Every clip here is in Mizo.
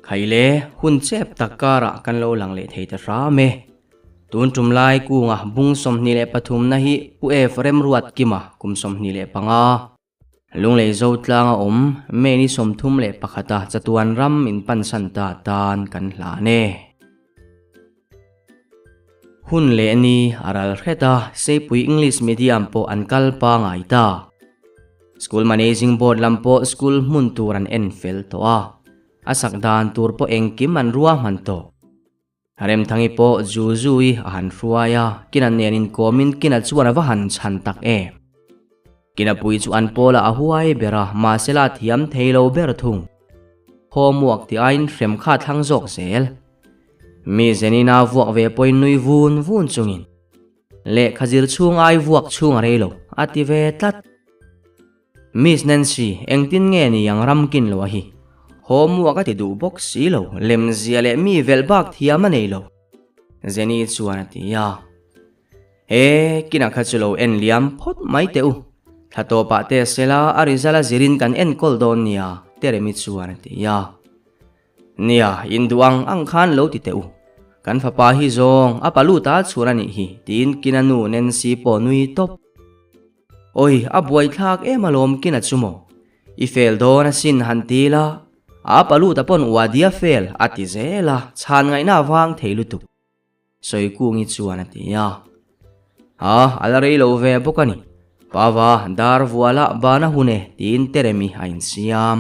Khaile, hun chep tak karah kan lo lang leh thei ta hram e. Tun tum lai kunga bung 23 na hi Pu Ef Remruatkima kum 25. Lunglei Zotlanga awm May ni 31 a chatuan ram in pansan ta tan kan hlan e. Hun leh ni a ral hret a, Seipui English Medium pawh an kal pangai ta. School Managing Board lam pawh school hmun tur an en fel tawh a, a sak dan tur pawh engkim an ruahman tawh. Remthangi pawh zu zui a han hruai a, Kina nen inkawmin Kina chuan a va han chhan tak em. Kina pui chu an pawlah a huai ber a, mahse la thiam thei lo ber thung. Homework tih aiin hrem kha a thlang zawk zel. Mi Zenina vuak ve pawhin nui vun vun chungin, Lehkha zir chhung ai vuak chhung a rei lo, a ti ve tlat. Miss Nancy, engtin nge ni ang ram kin lo a hi? Homework a ti duh bawk si lo, lemzia leh mi velh bak thiam a nei lo. Jenny chuan a ti a. He, kinah kha chu lo en liam phawt mai teh u. Thla tawpah te sela a result a zirin kan enkawl dawn nia, Teremi chuan a ti a. Nia, in duh ang ang khan lo ti teh u. Kan fapa hi zawng a palu ta chhur a nih hi, tiin kina nu Nancy pawh nui tawp. Awi, a buaithlak em alawm kina chu maw? I fel dawn asin han ti la, a palu ta pawn uadia fel a ti zel a, chhan ngaihna a vang thei lutuk. Sawikungi chuan a ti a. Ha, a la rei lo ve bawk a ni. Pava, dar vuala bana hun e tiin Teremi a insiam.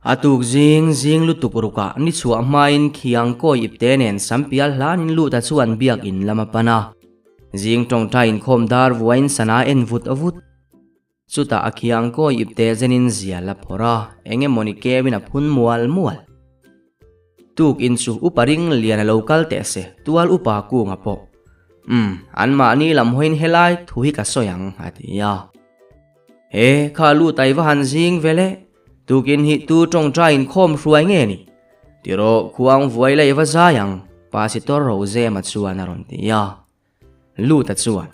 A tuk zing zing lutuk rukah ni chhuah hmain khiang kawi ipte nen sam pial hlanin lut a chuan biakin lam a pan a. Zing tawngtai inkhawm dar vuain sana en vut vut. Chutah a khiang kawi ipte zenin zial a phawrh a, eng emawni keuin a phun mual mual. Tuk in chu upa ring lian a lo kal teh se, tual upa kunga pawh. Umm, anmahni lam hawiin helai thu hi ka sawi ang, a ti a. He, kha lut ai va han zing ve le. Tukin hi tu tawngtai inkhawm hruai nge ni? Tiraw khuang vuai lei va zai ang, Pasitor Rozema chuan a rawn ti a. Luta chuan,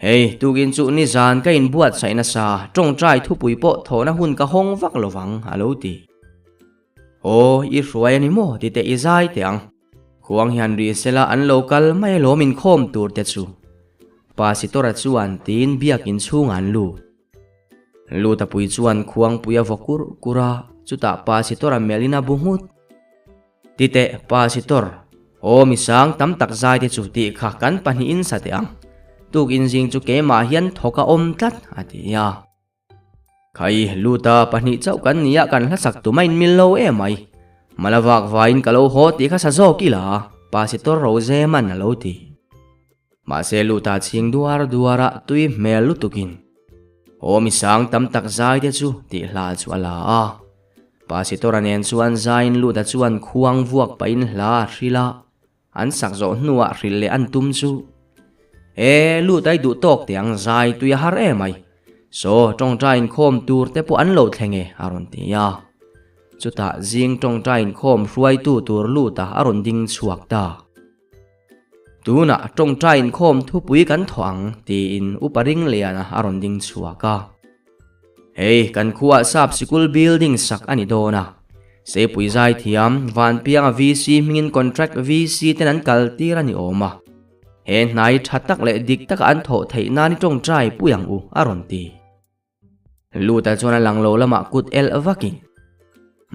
Hei, tukin chu nizan ka inbuatsaih nasa, tawngtai thupui pawh thawhna hun ka hawng vak lovang, a lo ti. Aw, i hruai a ni maw? Ti teh i zai teh ang. Khuang hian ri sela an lo kal mai alawm inkhawm tur te chu. Pasitora chuan tiin biakin chhungah an lut. Luta pui chuan khuangpui a vaw kur kur a, chutah Pasitora melhin a bu nghut. Ti teh Pasitor, aw mi sang tam tak zai te chu tih kha kan pahnihin sa teh ang. Tukin zing chu keimah hian thawk a awm tlat, a ti a. Khai, Luta pahnih chauh kan nia kan hlasak tum a inmil lo em mai. Mala vak vaiin ka lo haw tih kha sa zawk ila, Pasitor Rozeman a lo ti. Mahse Luta chhing duar duar a tui hmel lutukin, Aw mi sang tam tak zai te chu tih hla chu a la a. Pasitora nen chuan zaiin Luta chuan khuang vuak pahin hla a hrilh a. An sak zawh hnuah hrilh leh an tum chu, E, lut ai duh tawk teh ang zai tui a har em ai. Saw, tawngtai inkhawm tur te pawh an lo thleng e, a rawn ti a. Chutah zing tawngtai inkhawm hruaitu tur luta a rawn ding chhuak ta. Tunah tawngtai inkhawm thupui kan thawh ang, tiin Upa Ringliana a rawn ding chhuak a. Hei, kan khuaah sap sikul building sak a ni dawn a. Seipui zaithiam, Vanpianga VC hmingin contract VC ten an kal tir a ni awm a. He hnai tha tak leh dik taka an thawh theih nan i tawngtai pui ang u, a rawn ti. Luta chuan a lang lo lamah kut elh vakin,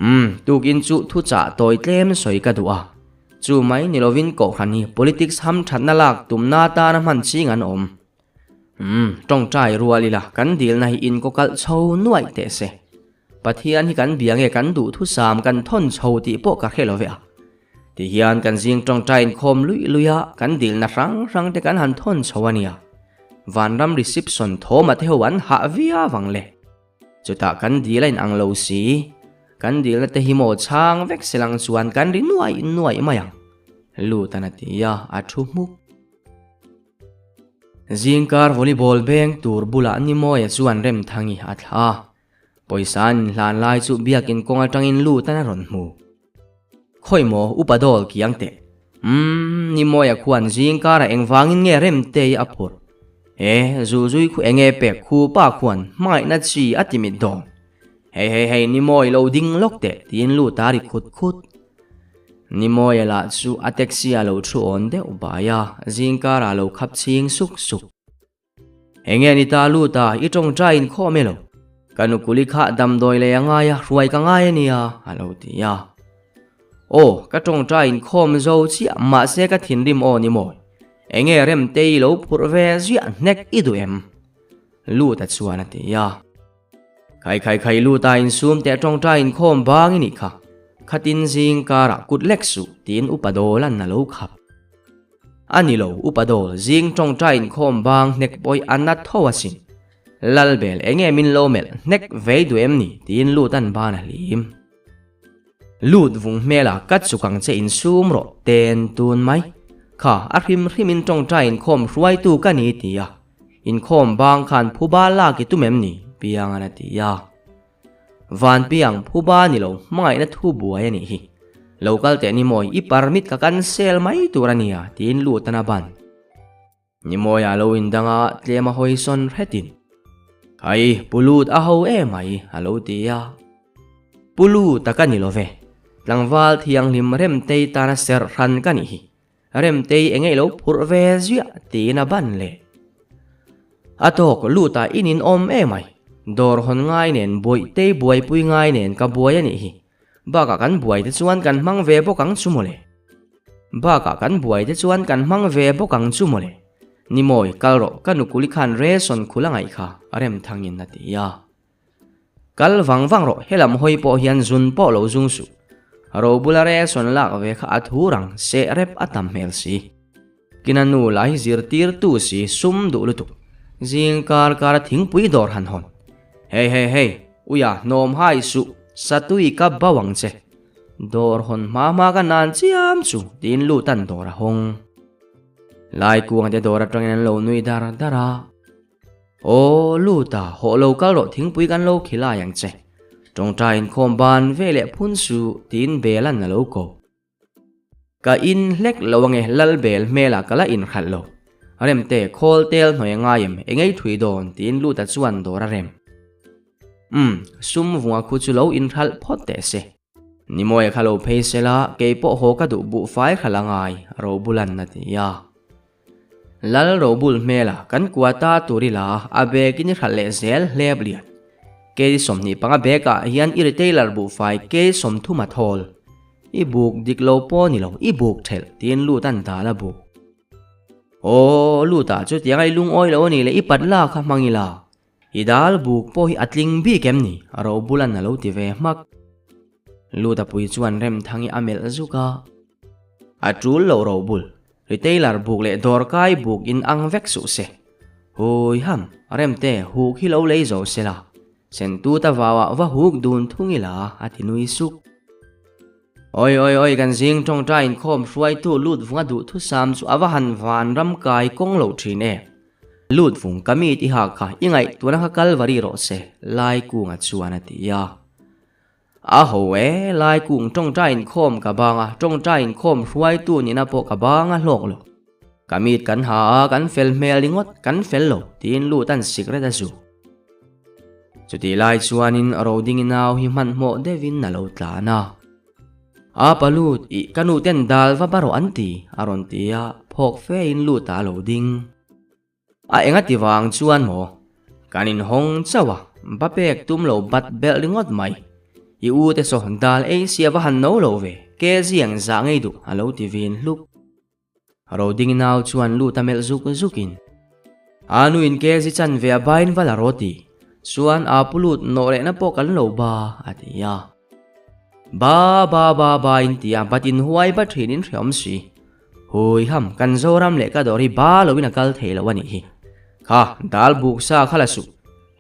Umm, tukin chu thuchah tawi tlem sawi ka duh a. Chu mai ni lovin kohhran hi politics hamthatna lak tumna atana hman ching an awm. Umm, tawngtai rual ila kan dilna hi in kawkalh chho nuaih teh se. Pathian hi kan bia nge kan duh thusam kan thawn chho tih pawh ka hre lo ve a. Tihian kan zing tawngtai inkhawm luih luih a, kan dilna hrang hrang te kan han thawn chho a nia. Vanram reception thawma te ho an hah viau ang le. Chutah kan dil a inang lo si. Kan dilna te hi maw chhang vek selang chuan kan ri nuaih nuaih mai ang. Lutan a ti a, a thu hmuk. Zingkar volleyball beng tur bulah Nimawia chuan Remthangi a thlah a. Pawisa an inhlan lai chu biakin kawng atangin lutan a rawn hmu. Khawi maw upa dawl kiang teh. Umm, Nimawia khuan zingkarah engvangin nge Remtei a phurh? He, Zuzui khu enge pek khu pa khuan hmangaihna chi a ti mit dawn. Hei hei hei ni mawi lo ding lawk teh tiin lut a ri khut khut. Ni mawia lah chu a taxi a lo thu awn deuh bai a, zingkar ah lo khap chhing suk suk. Enge ni ta lut a, i tawngtai inkhawm e lo. Ka nukuli kha damdawi lei a ngai a, hruai ka ngai a nia, a lo ti a. Aw, ka tawngtai inkhawm zo chiah mahse ka thinrim aw ni mawi. Enge Remtei lo phurh ve ziah hnek i duh em? Lut a chuan a ti a. Khai khai khai lut a insum teh tawngtai inkhawm bang i nih kha. Khatin zing karah kut lek suh tiin upa dawlan a lo khap. A ni lo, upa dawl zing tawngtai inkhawm bang hnek pawih a na tho asin. Lalbel enge min lo melh hnek vei duh em ni tiin lut an ban a hlim. Lut vung hmela ka chuk ang che insum rawh ten tun mai. Kha a hrim hrim in tawngtai inkhawm hruaitu ka ni ti a. Inkhawm bang khan phuba lak i tum em ni? Piangan a ti a. Vanpiang phuba ni lo hmangaihna thu buai a nih hi. Lo kal teh Nimawi i permit ka cancel mai tur a nia tiin lut an a ban. Nimawi a lo indang a tlem a hawi sawn hretin. Khai pu lut a ho e mai a lo ti a. Pu lut a ka ni lo ve. Tlangval thianghlim Remtei tana serh hran ka nih hi. Remtei enge i lo phurh ve ziah tiin a ban leh. A tawk lut ah in in awm em ai. Dawr hawn ngai nen Bawihtei buaipui ngai nen ka buai a nih hi. Bakah kan buai te chuan kan hmang ve bawk ang chu mawle. Bakah kan buai te chuan kan hmang ve bawk ang chu mawle. Ni mawi kal rawh ka nukuli khan ration khul a ngaih kha Remthangin a ti a. Kal vang vang rawh helam hawi pawh hian zun pawh lo zung suh. Robula ration lak ve kha a thur ang seh rep a tam hmel si. Kina nu lah hi zirtirtu si sum duh lutuk. Zing kar kar a thingpui dawr han hawn. Hei hei hei, uia hnawm hai suh, satui ka bau ang che. Dawr hawn hma hma ka nan chiam chu tiin lut an dawr a hawng. Lai kuang te dawr atangin an lo nui dar dar a. Aw lut a, hawh lo kal rawh thingpui kan lo khilai ang che. Tawngtai inkhawm ban ve leh phun suh tiin bel an a lo ko. Ka in hlek lo ange Lalbel hmelah ka la inhralh lo. Remte, khawl tel hnuai a ngai em, engei thui dawn tiin Luta chuan dawr a rem. Umm, sum vunga khu chu lo inhralh phawt teh se. Nimawia kha lo phei sela, kei pawh haw ka duh buh fai hralh a ngai, Robulan a ti a. Lal Robul hmela kan kua ta tur ila a bag in i hralh leh zel hlep lian. Kei 25 bag ah hian i retailer buhfai kei 30 a thawl. I buk dik lo pawh ni lo, i buk thelh tiin lut an dal a buk. Aw, lut ah chutiang a i lungawi lo a nih leh i pat la kha hmang ila. I dal buk pawh hi a tling bik em ni? Robulan a lo ti ve hmak. Lut a pui chuan Remthangi a melh zuk a. A tul lo Robul, retailer buk leh dawrkai buk in ang vek suh se. Hui ham, Remte huk hi lo lei zo se la. Sentuta vauah va huk dun thung ila a ti nui suk. Oi oi oi kan zing tawngtai inkhawm hruaitu lut vunga duhthusam chu a va han van ram kai kawng lo thin e. Lut vung ka mi ti ha kha i ngaihtuahna kha kal va ri rawh se Laikunga chuan a ti a. A ho e, Laikung tawngtai inkhawm ka bang a, tawngtai inkhawm hruaitu nihna pawh ka bang a hlawk lo. Ka mit kan ha a, kan fel hmel ringawt, kan fel lo, tiin lut an sikret a zu. Chutih lai chuanin Rodingi nau hi hmanhmawh deuhin a lo tlan a. A pa lut, ih ka nu ten dal va ba rawh an ti, a rawn ti a, phawk fein lut ah a lo ding. A enga ti vang chuan maw? Kan inhawng chauh a, ba pek tum lo bat belh ringawt mai. I u te saw dal ei sia va han no lo ve, ke ziang zah ngei duh, a lo ti vin hluk. Roding nau chuan lut a melh zuk zukin, A nu in ke zi chan ve a bain va la rawh ti, chuan a pu lut nawh lehna pawh kan lo ba, a ti a. Ba ba ba ba in ti a, bat in huai ba thin in hreawm si. Hui ham, kan Zoram leh ka dawr hi ba loin a kal thei lo a nih hi. Kha, dal buk sa kha la suh.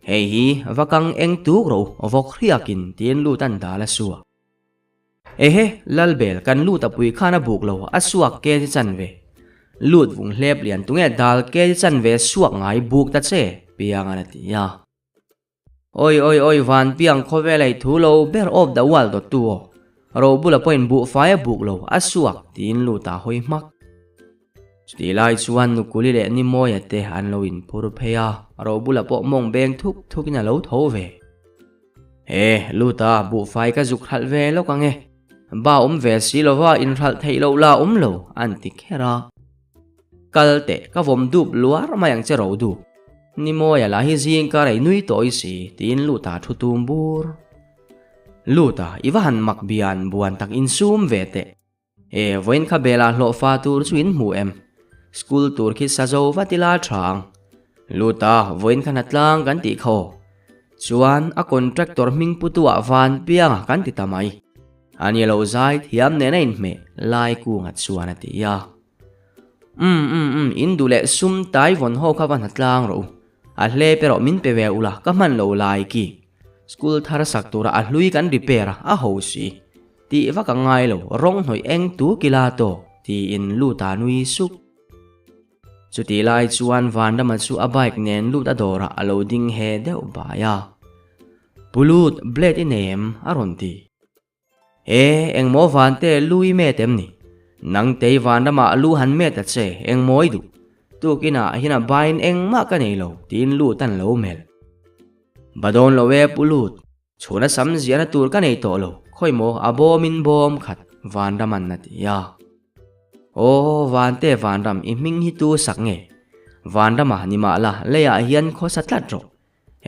Hei hi, va kang eng tuk rawh u, vawk hriakin tiin lut an dal a su a. Ehe, Lalbel, kan lut a pui khan a buk lo, a suak ke chi chan ve. Lut vung hlep lian tunge dal ke chi chan ve suak ngai buk ta che, Piangan a ti a. Oi oi oi van piang khawvel ei thu lo ber of the world dawt tu aw. Robula pawhin buhfai a buk lo, a suak, tiin lut a hawi hmak. Chutih lai chuan Nukuli leh Nimawia te an lo inphur phei a, Robula pawh mawng beng thuk thukin a lo tho ve. E, Luta, buhfai ka zuk hralh ve lawk ang e. Ba awm ve si lova inhralh theih loh la awm lo, an ti kher a. Kal teh, ka vawm dup luar mai ang che ro dup. Ni mawia lah hi zing ka rei nui tawi si, tiin Luta thu tum bur. Luta, i va han mak bian buan tak insum ve teh. E, vawiin kha bela hlawhfa tur chu in hmu em? School tur khi sa zo vat ila tha ang. Lut a, vawiin kha hnatlang kan tih kha aw. Chuan a contractor hming putu ah van pianga kan ti ta mai. A ni lo zai thiam nen a inhmeh lai kunga chuan a ti a. Umm umm umm, in duh leh sum tai vawn ho kha va hnatlang rawh u. A hlep erawh min pe ve ula, ka hman lo lai ki. School thar sak tura a hlui kan repair a, a ho si. Tih vak a ngai lo, rawng hnawih eng tu kila tawk, tiin Luta nui sup. Chutih lai chuan Vanrama chu a bike nen lut a dawrah a lo ding he deuh bai a. Pu Lut, blade i nei em? a rawn ti. E, engmaw Vante lu i met em ni? Nangtei Vanrama lu han met a che, engmaw i duh? Tukinah hian a bain engmah ka nei lo, tiin Lut an lo melh. Ba dawn lo e Pu Lut, Chhuna sam ziahna tur ka nei tawh lo, khawi maw a bawmin bawm khat Vanram an a ti a. Aw Vante Vanram i hming hi tu sak nge? Vanrama ni mah la leiah hian khawsa tlat rawh.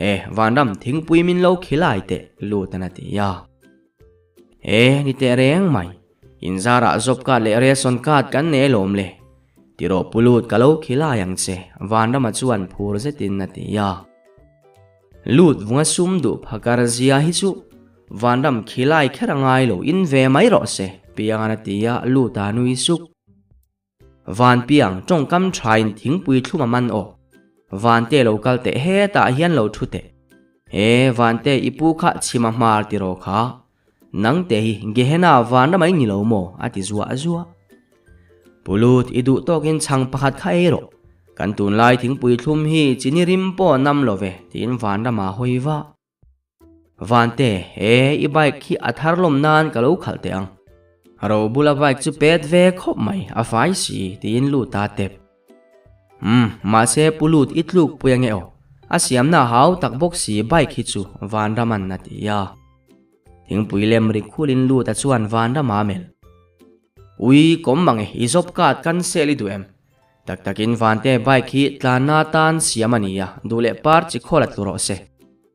E Vanram thingpui min lo khilai teh lut an a ti a. E ni teh reng mai, inzarah job card leh ration card kan nei alawm le. Tiraw pu lut ka lo khilai ang che Vanrama chuan phur zetin a ti a. Lut vunga sum duh phakar zia hi chu vanram khilai kher a ngai lo in ve mai rawh se Piangan a ti a, Lut a nui suk. Van Piang tawngkam tha in thingpui thlum a man aw. Vante lo kal teh hetah hian lo thu teh. E Vante i pu kha chhima hmar tiraw kha. Nang te hi Gehenna vanram a i ni lo maw? a ti zuah zuah. Pu Lut, i duh tawkin chhang pakhat kha ei rawh. Kan tunlai thingpui thlum hi chini rim pawh a nam lo ve, tiin vanram a hawi vah. Vante, e, i bike hi a thar lawm nan ka lo khalh teh ang. Ro bula bike chu pet ve khawp mai, a fai si, tiin Lut a tep. Umm, mahse Pu Lut i tluk pui ange aw. A siamna a hau tak bawk si bike hi chu Vanraman a ti a. Thingpui lem ri khulin Luta chuan Vanrama a melh. Ui, kawm mang e, i job card kan sel i duh em? Tak takin Vante bike hi tlanna atan siam a ni a, duh leh par chi khawl a tlu rawh se.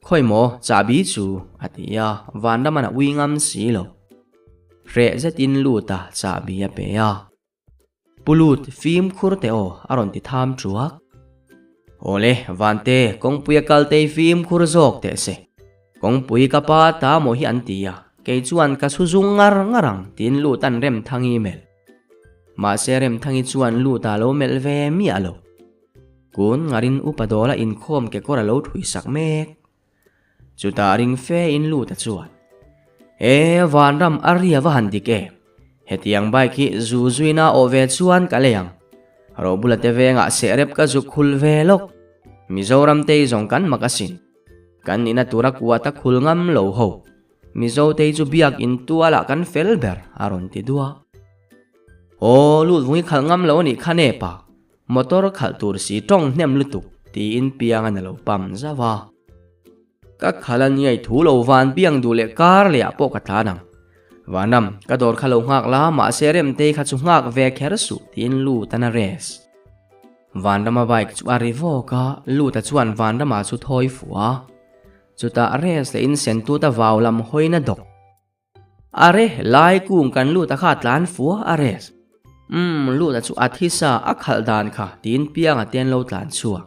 Khawi maw, chahbi chu, a ti a, Vanraman a ui ngam si lo. Hreh zetin Luta chahbi a pe a. Pu Lut, fimkhur teh aw, a rawn ti tham thuak. Awle, Vante, kawngpui a kal tei fimkhur zawk teh se. Kawngpui ka pa ta maw hi an ti a, kei chuan ka chhu zung ngar ngar ang, tiin Lut an Remthangi melh. Mahse Remthangi chuan Lut a lo melh ve miah lo. Kun ngarin upa dawla inkhawm kekawr a lo thui sak mek. Chutah ring fe in lut a chuan, E, Vanram a ria va han dik em? Hetiang bike hi zu zuina awh ve chuan ka lei ang. Robula te vengah sehrep ka zuk khul ve lawk. Mizoram te hi zawng kan mak asin. Kan nihna tura kuat a khul ngam lo ho. Mizo te hi chu biak in tualah kan fel ber a rawn ti duah. Aw, lut vung i khalh ngam lo anih kha nep a. Motor khalh tur si tawng hnem lutuk tiin piang a na lo pam zauh a. Ka khalh a niai thu lo van piang duh leh kar leh ah pawh ka tlan ang. Vanram, ka dawr kha lo nghak la mahse Remtei kha chu nghak ve kher suh tiin Luta na res. Vanrama bike chu a ri vawk a, Luta chuan Vanrama chu thawi fuh a. Chutah res leh in sentuta vau lam hawina dawk. Are, lai kung kan lut a kha tlan fua a res. Umm, lut a chu a thi sa a khalh dan kha tiin piang a ten lo tlan chhuak.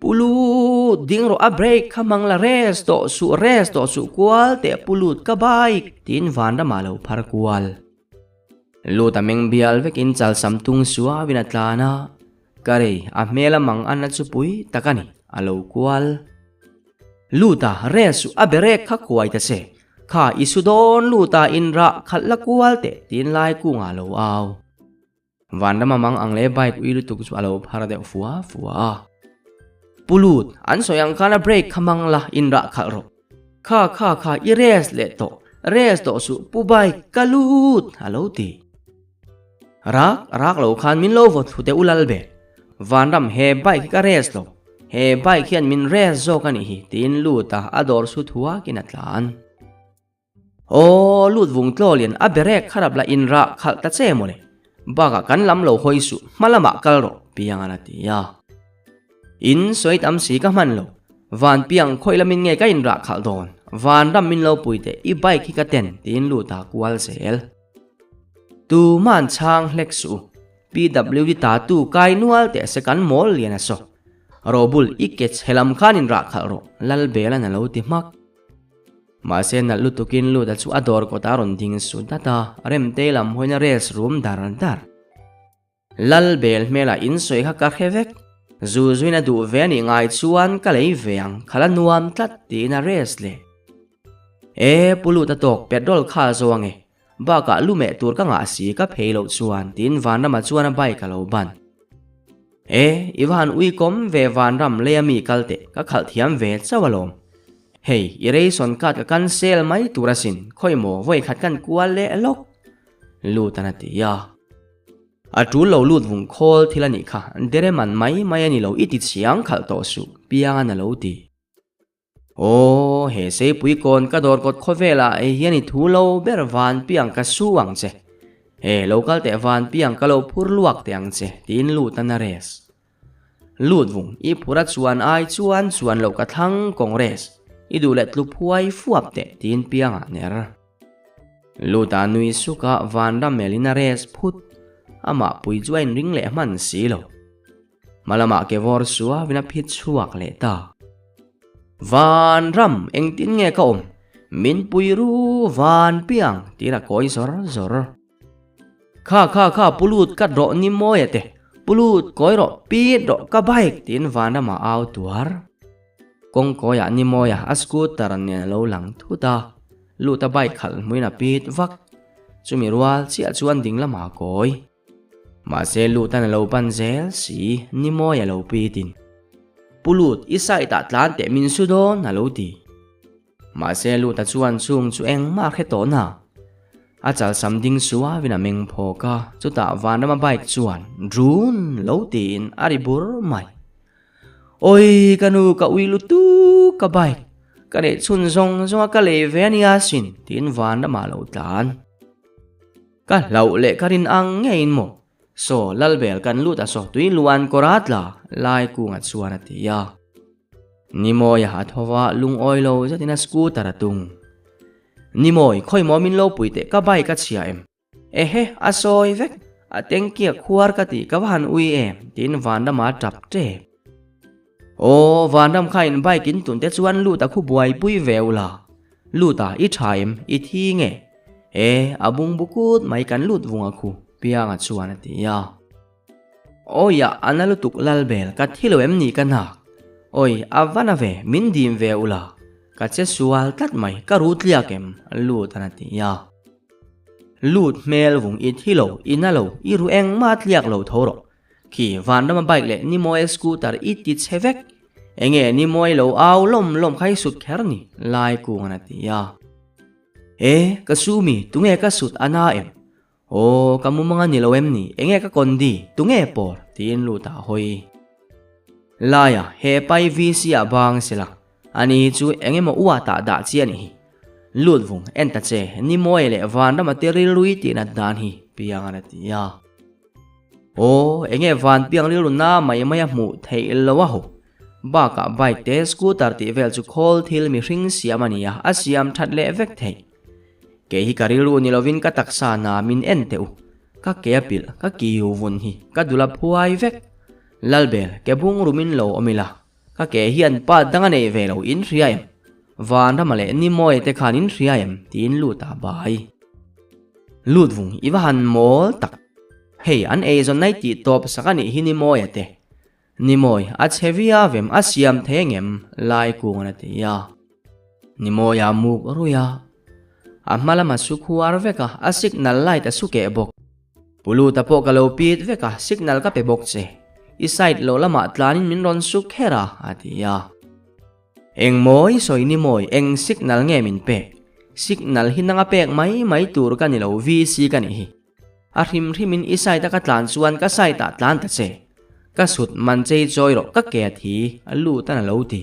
Pu Lut, ding rawh a brake kha hmang la res tawh suh res tawh suh kual teh Pu Lut ka bike tiin vanramah lo phar kual. Lut a meng bial vekin chalsam tung suauin a tlan a, ka rei a hmel a mang an a chu pui tak a ni, a lo kual. Luta rel suh a berek kha kuai ta che, kha i su dawn luta in rah khalh la kual teh tiin lai kungah a lo au. Vanrama mang ang leh bike ui lutuk chu a lo phar deuh fua fua a. Pu Lut, an sawi ang khan a brake kha mang la in rah khalh rawh. Kha kha kha i rest leh tawh, rest tawh suh pu bike ka lut a lo ti. Rak rak lo khan min lo vaw thlu teh u lal be. Vanram he bike hi ka rest lo. He bike hian min rest zawk a nih hi, tiin lut a, a dawr su thuakin a tlan. Aw, lut vung tlaw lian a berek kharap la inrah khalh ta che mawle. Bakah kan lam lo hawi suh, hma lamah kal rawh, Piangan a ti a. In sawi tam si ka hman lo. Van piang khawi lamin nge ka inrah khalh dawn? Van ram min lo pui teh, i bike hi ka ten, tiin lut a kual zel. Tuman chhang hlek suh u. PWD ta tu kai nual teh se kan mawl lian a saw. Robul i ke chhe lam khan inrah khalh rawh, Lalbelan a lo ti hmak. Mahse nalh lutukin Luta chu a dawr kawtah a rawn ding su dat a, Remtei lam hawiin a res rum dar dar. Lalbel hmelah in sawi kha ka hre vek. Zu zuin a duh ve a nih ngai chuan ka lei ve ang, khala nuam tlat tiin a res leh. E, Pu Luta tawk petrol kha a zo ange, bakah lu meh tur ka ngah si ka phei loh chuan tiin Vanrama chuan a bike a lo ban. E, i va han uikawm ve Vanram leia mi kal teh, ka khalh thiam ve chauh alawm. Hei, i ration card ka cancel mai tur asin, khawi maw vawi khat kan kual leh lawk. Lutan a ti a. A tul lo lut vung khawl thil a nih kha, dere man mai mai a ni lo i ti chiang khalh tawh suh, Piangan a lo ti. Aw, he seipui kawn ka dawr kawt khawvelah hei hian i thu lo ber van piang ka su ang che. He lo kal teh van piang ka lo phur luak teh ang che, tiin Lutan a res. Lut vung, i phur a chuan ai chuan chuan loh ka thlang Congress, i duh leh tlu phuai fuap teh, tiin Pianga ner. Luta nui suka vanram melhin a res phut, amah pui chu a inring leh hman si lo. Hma lamah ke vawr suavin a phit chhuak leh ta. Vanram, engtin nge ka awm? Min pui ru van piang tiin a kawi zawr zawr. Kha kha kha Pulut ka rawh ni mawi a te, Pulut kawi rawh, pit rawh ka bike tiin Vanramah a au tuar. Kawngkawiah ni mawi a, a scooter nen a lo lang thut a, Luta bike khalh hmuin a pit vak. Chumi rual chiah chuan ding lamah a kawi. Mahse Lutan a lo pan zel si, ni mawi a lo pitin. Pu Lut, i side ah tlan teh min su dawn a lo ti. Mahse Luta chuan chung chu engmah a hre tawh na. A chalsam ding suavin a meng phawk a, chutah Vanrama bike chuan drun lo tiin a ri bur mai. Oi ka nu ka ui lutuk ka bike, ka neih chhun zawng zawng a ka lei ve a nia sin tiin Vanrama a lo tlan. Ka hlauh leh ka rin ang ngeiin maw? Saw, Lalbel kan lut a saw tui luan kawr a tla lai kungah chuan a ti a. Nimawia a tho va, lungawi lo zetin a scooter a tung. Nimawi, khawi maw min lo pui teh, ka bike a chhia em? Ehe, a sawi vek, a tengkia khuar ka ti, ka va han ui em? tiin vanrama a tap tep. Aw, vanram kha in bike in tun te chuan lut a khu buaipui ve ula. Lut a, i tha em? I thi nge? E, a bungbu kut mai kan lut vung a khu, Pianga chuan a ti a. Awi a, a na lutuk Lalbel, ka thi lo em ni ka hnak? Awi, a va na ve, min dim ve ula. Ka che sual tlat mai, ka ru tliak em? Lut an a ti a. Lut hmel vung i thi lo, i na lo, i ru engmah tliak lo tho rawh. Khi vanrama bike leh Nimoe scooter i ti chhe vek. Enge Nimoe lo au lawm lawm kha i sut kher ni, lai kungan a ti a. E, ka su mi, tunge ka sut a na em? Aw, ka mumang a ni lo em ni, enge ka kondi, tunge pawr? tiin lut ah a hawi. Laia, he pai VC ah bang sela, ani hi chu engemaw uat ah dah chi a nih hi. Lut vung, en ta che, Nimoe leh vanrama te rilrui tih nat dan hi, Piangan a ti a. Aw, enge van piang rilru na mai mai a hmuh theih lo a ho. Bakah bike te scooter tih vel chu khawl thil mihring siam a ni a, a siam that leh vek theih. Kei hi ka rilru ni lovin ka taksa na min en teh u. Ka ke a pilh, ka kiu vun hi ka dul a phuai vek. Lalbel, ke bung rumin lo awm ila. Ka ke hian pa dang a nei ve lo in hria em? Vanrama leh Nimawi te khan in hria em? Tiin lut a bai. Lut vung i va han mawl tak. Hei an eizawn nai tih tawp sak a nih hi Nimawia te. Nimawi a chhe viau em a siam thei angem? Lai kungan a ti a. Nimawia a muk ruih a. A hma lama su khuar vek a, a signal light a su keh bawk. Puluta pawh ka lo pit vek a, signal ka pe bawk che. I side lo lamah tlanin min rawn su kher a, a ti a. Eng mawi sawi ni mawi, eng signal nge min pek? Signal hi nanga pek mai mai tur ka ni lo, VC ka nih hi. A hrim hrimin i side a ka tlan chuan ka side ah tlan ta che. Ka sut man chei chawi rawh ka ke thi a lut an a lo ti.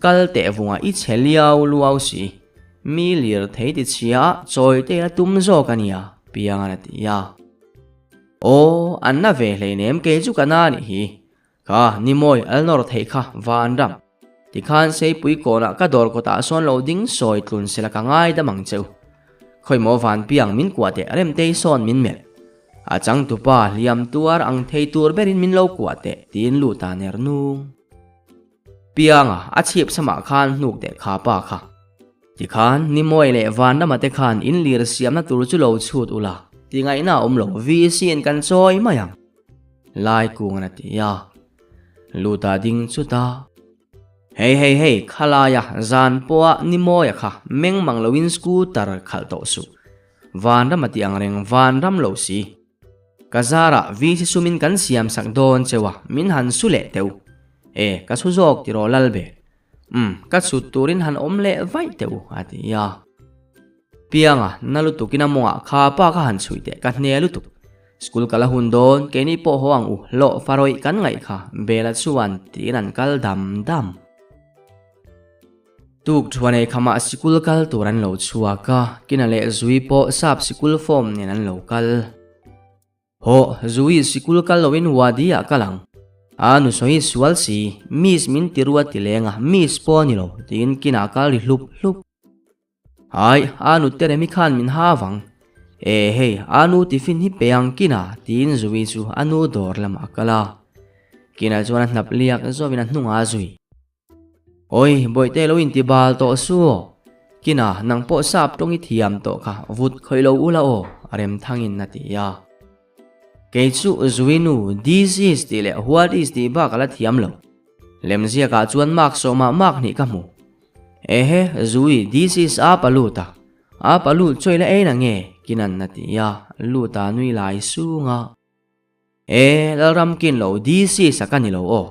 Kal teh vungah i chhe liau luau si. Mi lir thei ti chhia ah chawi te a tum zawk a nia, Piangan a ti a. Aw, an na ve hleinem kei chu ka na nih hi. Kha, ni mawi al nawr theih kha Vanram. Tikhan Seipui kawnah ka dawr kawtah sawn lo ding sawi tlun sela ka ngai dam ang che u. Khawimaw Vanpiang min kuah teh Remtei sawn min melh. A changtupa hliam tuar ang thei tur berin min lo kuah teh tiin lut a ner nung. Pianga a chhip samah khan hnuk teh kha pa kha. Tikhan Nimawi leh Vanrama te khan in lir siamna tur chu lo chhut ula ti ngaihna a awm lo VC in kan chawi mai ang. Lai kung an a ti a. Luta ding chuta. Hei hei hei khalaia zan pawha Nimawia kha meng mang loin scooter khalh tawh suh. Vanram a ti ang reng vanram lo si. Ka zarah VC sumin kan siam sak dawn cheu a, min han su leh teu. E, ka su zawk tiraw Lalbe. Umm, ka chhut turin han awm leh vaih teu a ti a. Pianga, na lutukin a mawngah kha pa ka han chhuih teh ka hne lutuk. School kal a hun dawn, keini pawh haw ang u, hlawh farawih kan ngaih kha, Bela chuan tiin an kal dam dam. Tuk thuan ei khamah sikul kal tur an lo chhuak a, Kina leh Zui pawh sap sikul form nen an lo kal. Hawh, Zui sikul kal loin Wadi ah kal ang. A nu sawi sual si, Miss min ti ruat ti leng a, Miss pawh a ni lo, tiin Kina kal ri hlup hlup. Hai, a nu Teremi khan min ha vang. E hei, a nu tiffin hi pe ang Kina, tiin Zui chu a nu dawr lamah a kal a. Kina chuan a hnap liak zawin a hnungah a zui. Awi, bawihte lo inti bal tawh su aw. Kina, nang pawh sap tawng i thiam tawh kha, vut khawih lo ula aw, a rem thangin a ti a. Kei chu Zui nu, this is tih leh what is tih bak a la thiam lo. Lemziakah chuan mark sawmah mark hnih ka hmu. Ehe, Zui, this is a palut a. A palut chawi la ei na nge? Kinan a ti a, lut a nui lai sung a. E, Lalram kin lo, this is a ka ni lo aw.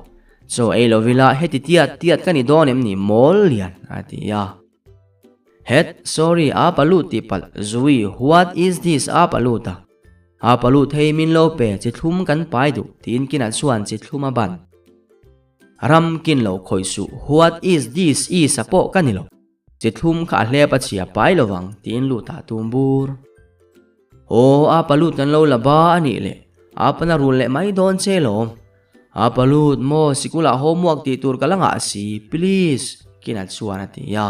Chaw ei lo vila heti tiat tiat ka ni dawn em ni mawl lian a ti a. Het, sorry, a palut tih palh, Zui, what is this a palut a. A palut hei min lo pe, chi thlum kan pai duh, tiin kinah chuan chi thlum a ban. Ram kin lo khawih suh, what is this is a pawh ka ni lo. Chi thlum kha a hlep a chhia pai lo vang, tiin lut ah tum bur. Aw, a palut kan lo la ba a nih le, a pana rul leh mai dawn che lawm. A palut maw, sikulah homework tih tur ka la ngah si, please, kinah chuan a ti a.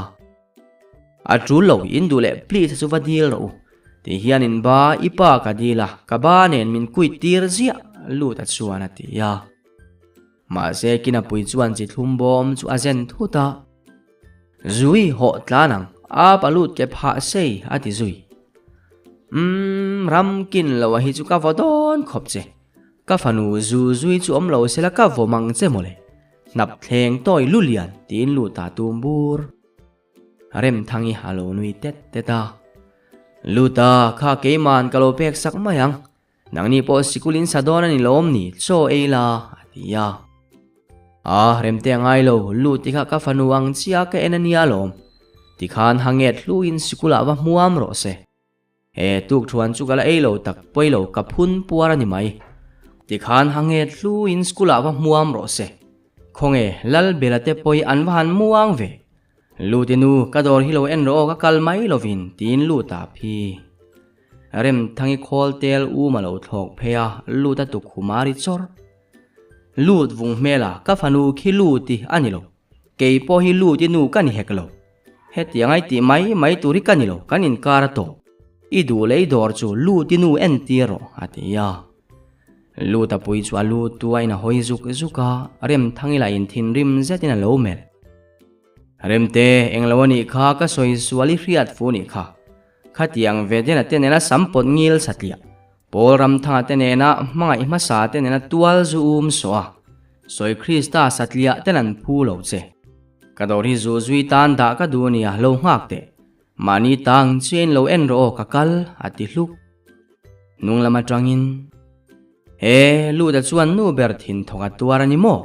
A tul lo, in duh leh please a chu va dil rawh u. Ti hian in ba, i pa ka dil a, ka ba nen min quit tir ziah, lut a chuan a ti a. Mahse kina pui chuan chi thlum bawm chu a zen thut a. Zui hawh tlan ang, a pa lut ke phah sei a ti zui. Umm, ram kin lo a hi chu ka vaw dawn khawp che. Ka fanu zu zui chu awm lo sela ka vaw mang che mawle. Hnap thleng tawi lu lian tiin lut a tum bur. Remthangi a lo nui tet tet a. Lut a, kha keiman ka lo pek sak mai ang. Nangni pawh sikul in sa dawn a ni lawm ni, chaw ei la, a ti a. A, Remte a ngai lo, lut ti kha ka fanu ang chiah ka en a nia lawm. Tikhan hanget hluin sikulah va hmuam rawh se. He tuk thuan chu ka la ei lo tak pawi lo ka phun puar a ni mai. Tikhan hanget hluin school ah va hmuam rawh se. Khawnge Lalbela te pawi an va han muang ve. Lute nu ka dawr hi lo en rawh aw ka kal mai lovin tiin lut ah phi. Remthangi khawl tel um a lo thlawk phei a lut a tukkhum a ri chawr. Lut vung hmel a ka fanu khi lut i a ni lo. Kei pawh hi lut i nu ka ni hek lo. Hetiang ai tih mai mai tur hi ka ni lo, kan inkar a tawh. I duh leh i dawr chu lut i nu entir rawh, a ti a. Lut a pui chu a lu tuain a hawi zuk zuk a, Remthangi lah in thinrim zetin a lo melh. Remte, englo a nih kha ka sawi sual i hriat fu nih kha. Khatiang ve dena te nena sam pawt ngil satliah. Paul Ramthanga te nena hmangaih hmasa te nena tual zu um sawh a, sawi Krista satliah ten an phu lo che. Ka dawr hi zu zui tan dah ka duh nia lo nghak teh. Mahni tang chiain lo en rawh aw ka kal a ti hluk. Hnung lam atangin, He, Luta chuan nu ber thin thawk a tuar a ni maw?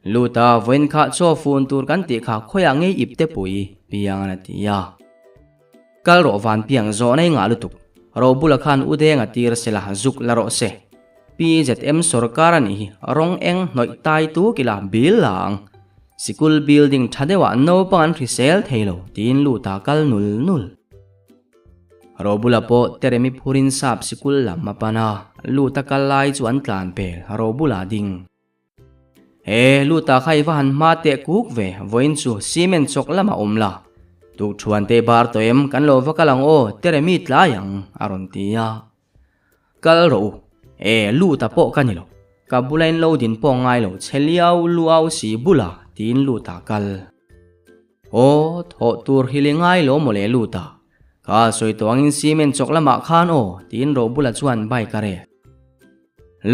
Luta, vawiin kha chaw fun tur kan tih kha khawiah ngei ip te pui piang a ti a. Kal rawh van piang zawh nei ngah lutuk. Ro bula khan u deng a tir sela zuk la rawh se. PZM sorkar a nih hi, rawng eng hnawih tai tuk ila bil la ang. Sikul building tha deuhah naupang an hrisel thei lo tiin lut a kal nul nul. Robula pawh Teremi phurin sap sikul lam a pan a, lut a kal lai chu an tlan pel Robula ding. He luta kha i va han hma teh kuk ve, vawiin chu cement chawk lamah awm la. Tuk thuan te bar tawh em, kan lo va kal ang aw, Teremi tlai ang, a rawn ti a. Kal rawh u, e luta pawh ka ni lo, ka bula in lo din pawh ngai lo che liau luau si bula tiin luta kal. Aw, thawh tur hi li ngai lo mawle luta, ka sawi tawh angin cement chawk lamah khan aw, tiin Robula chuan bike a rel.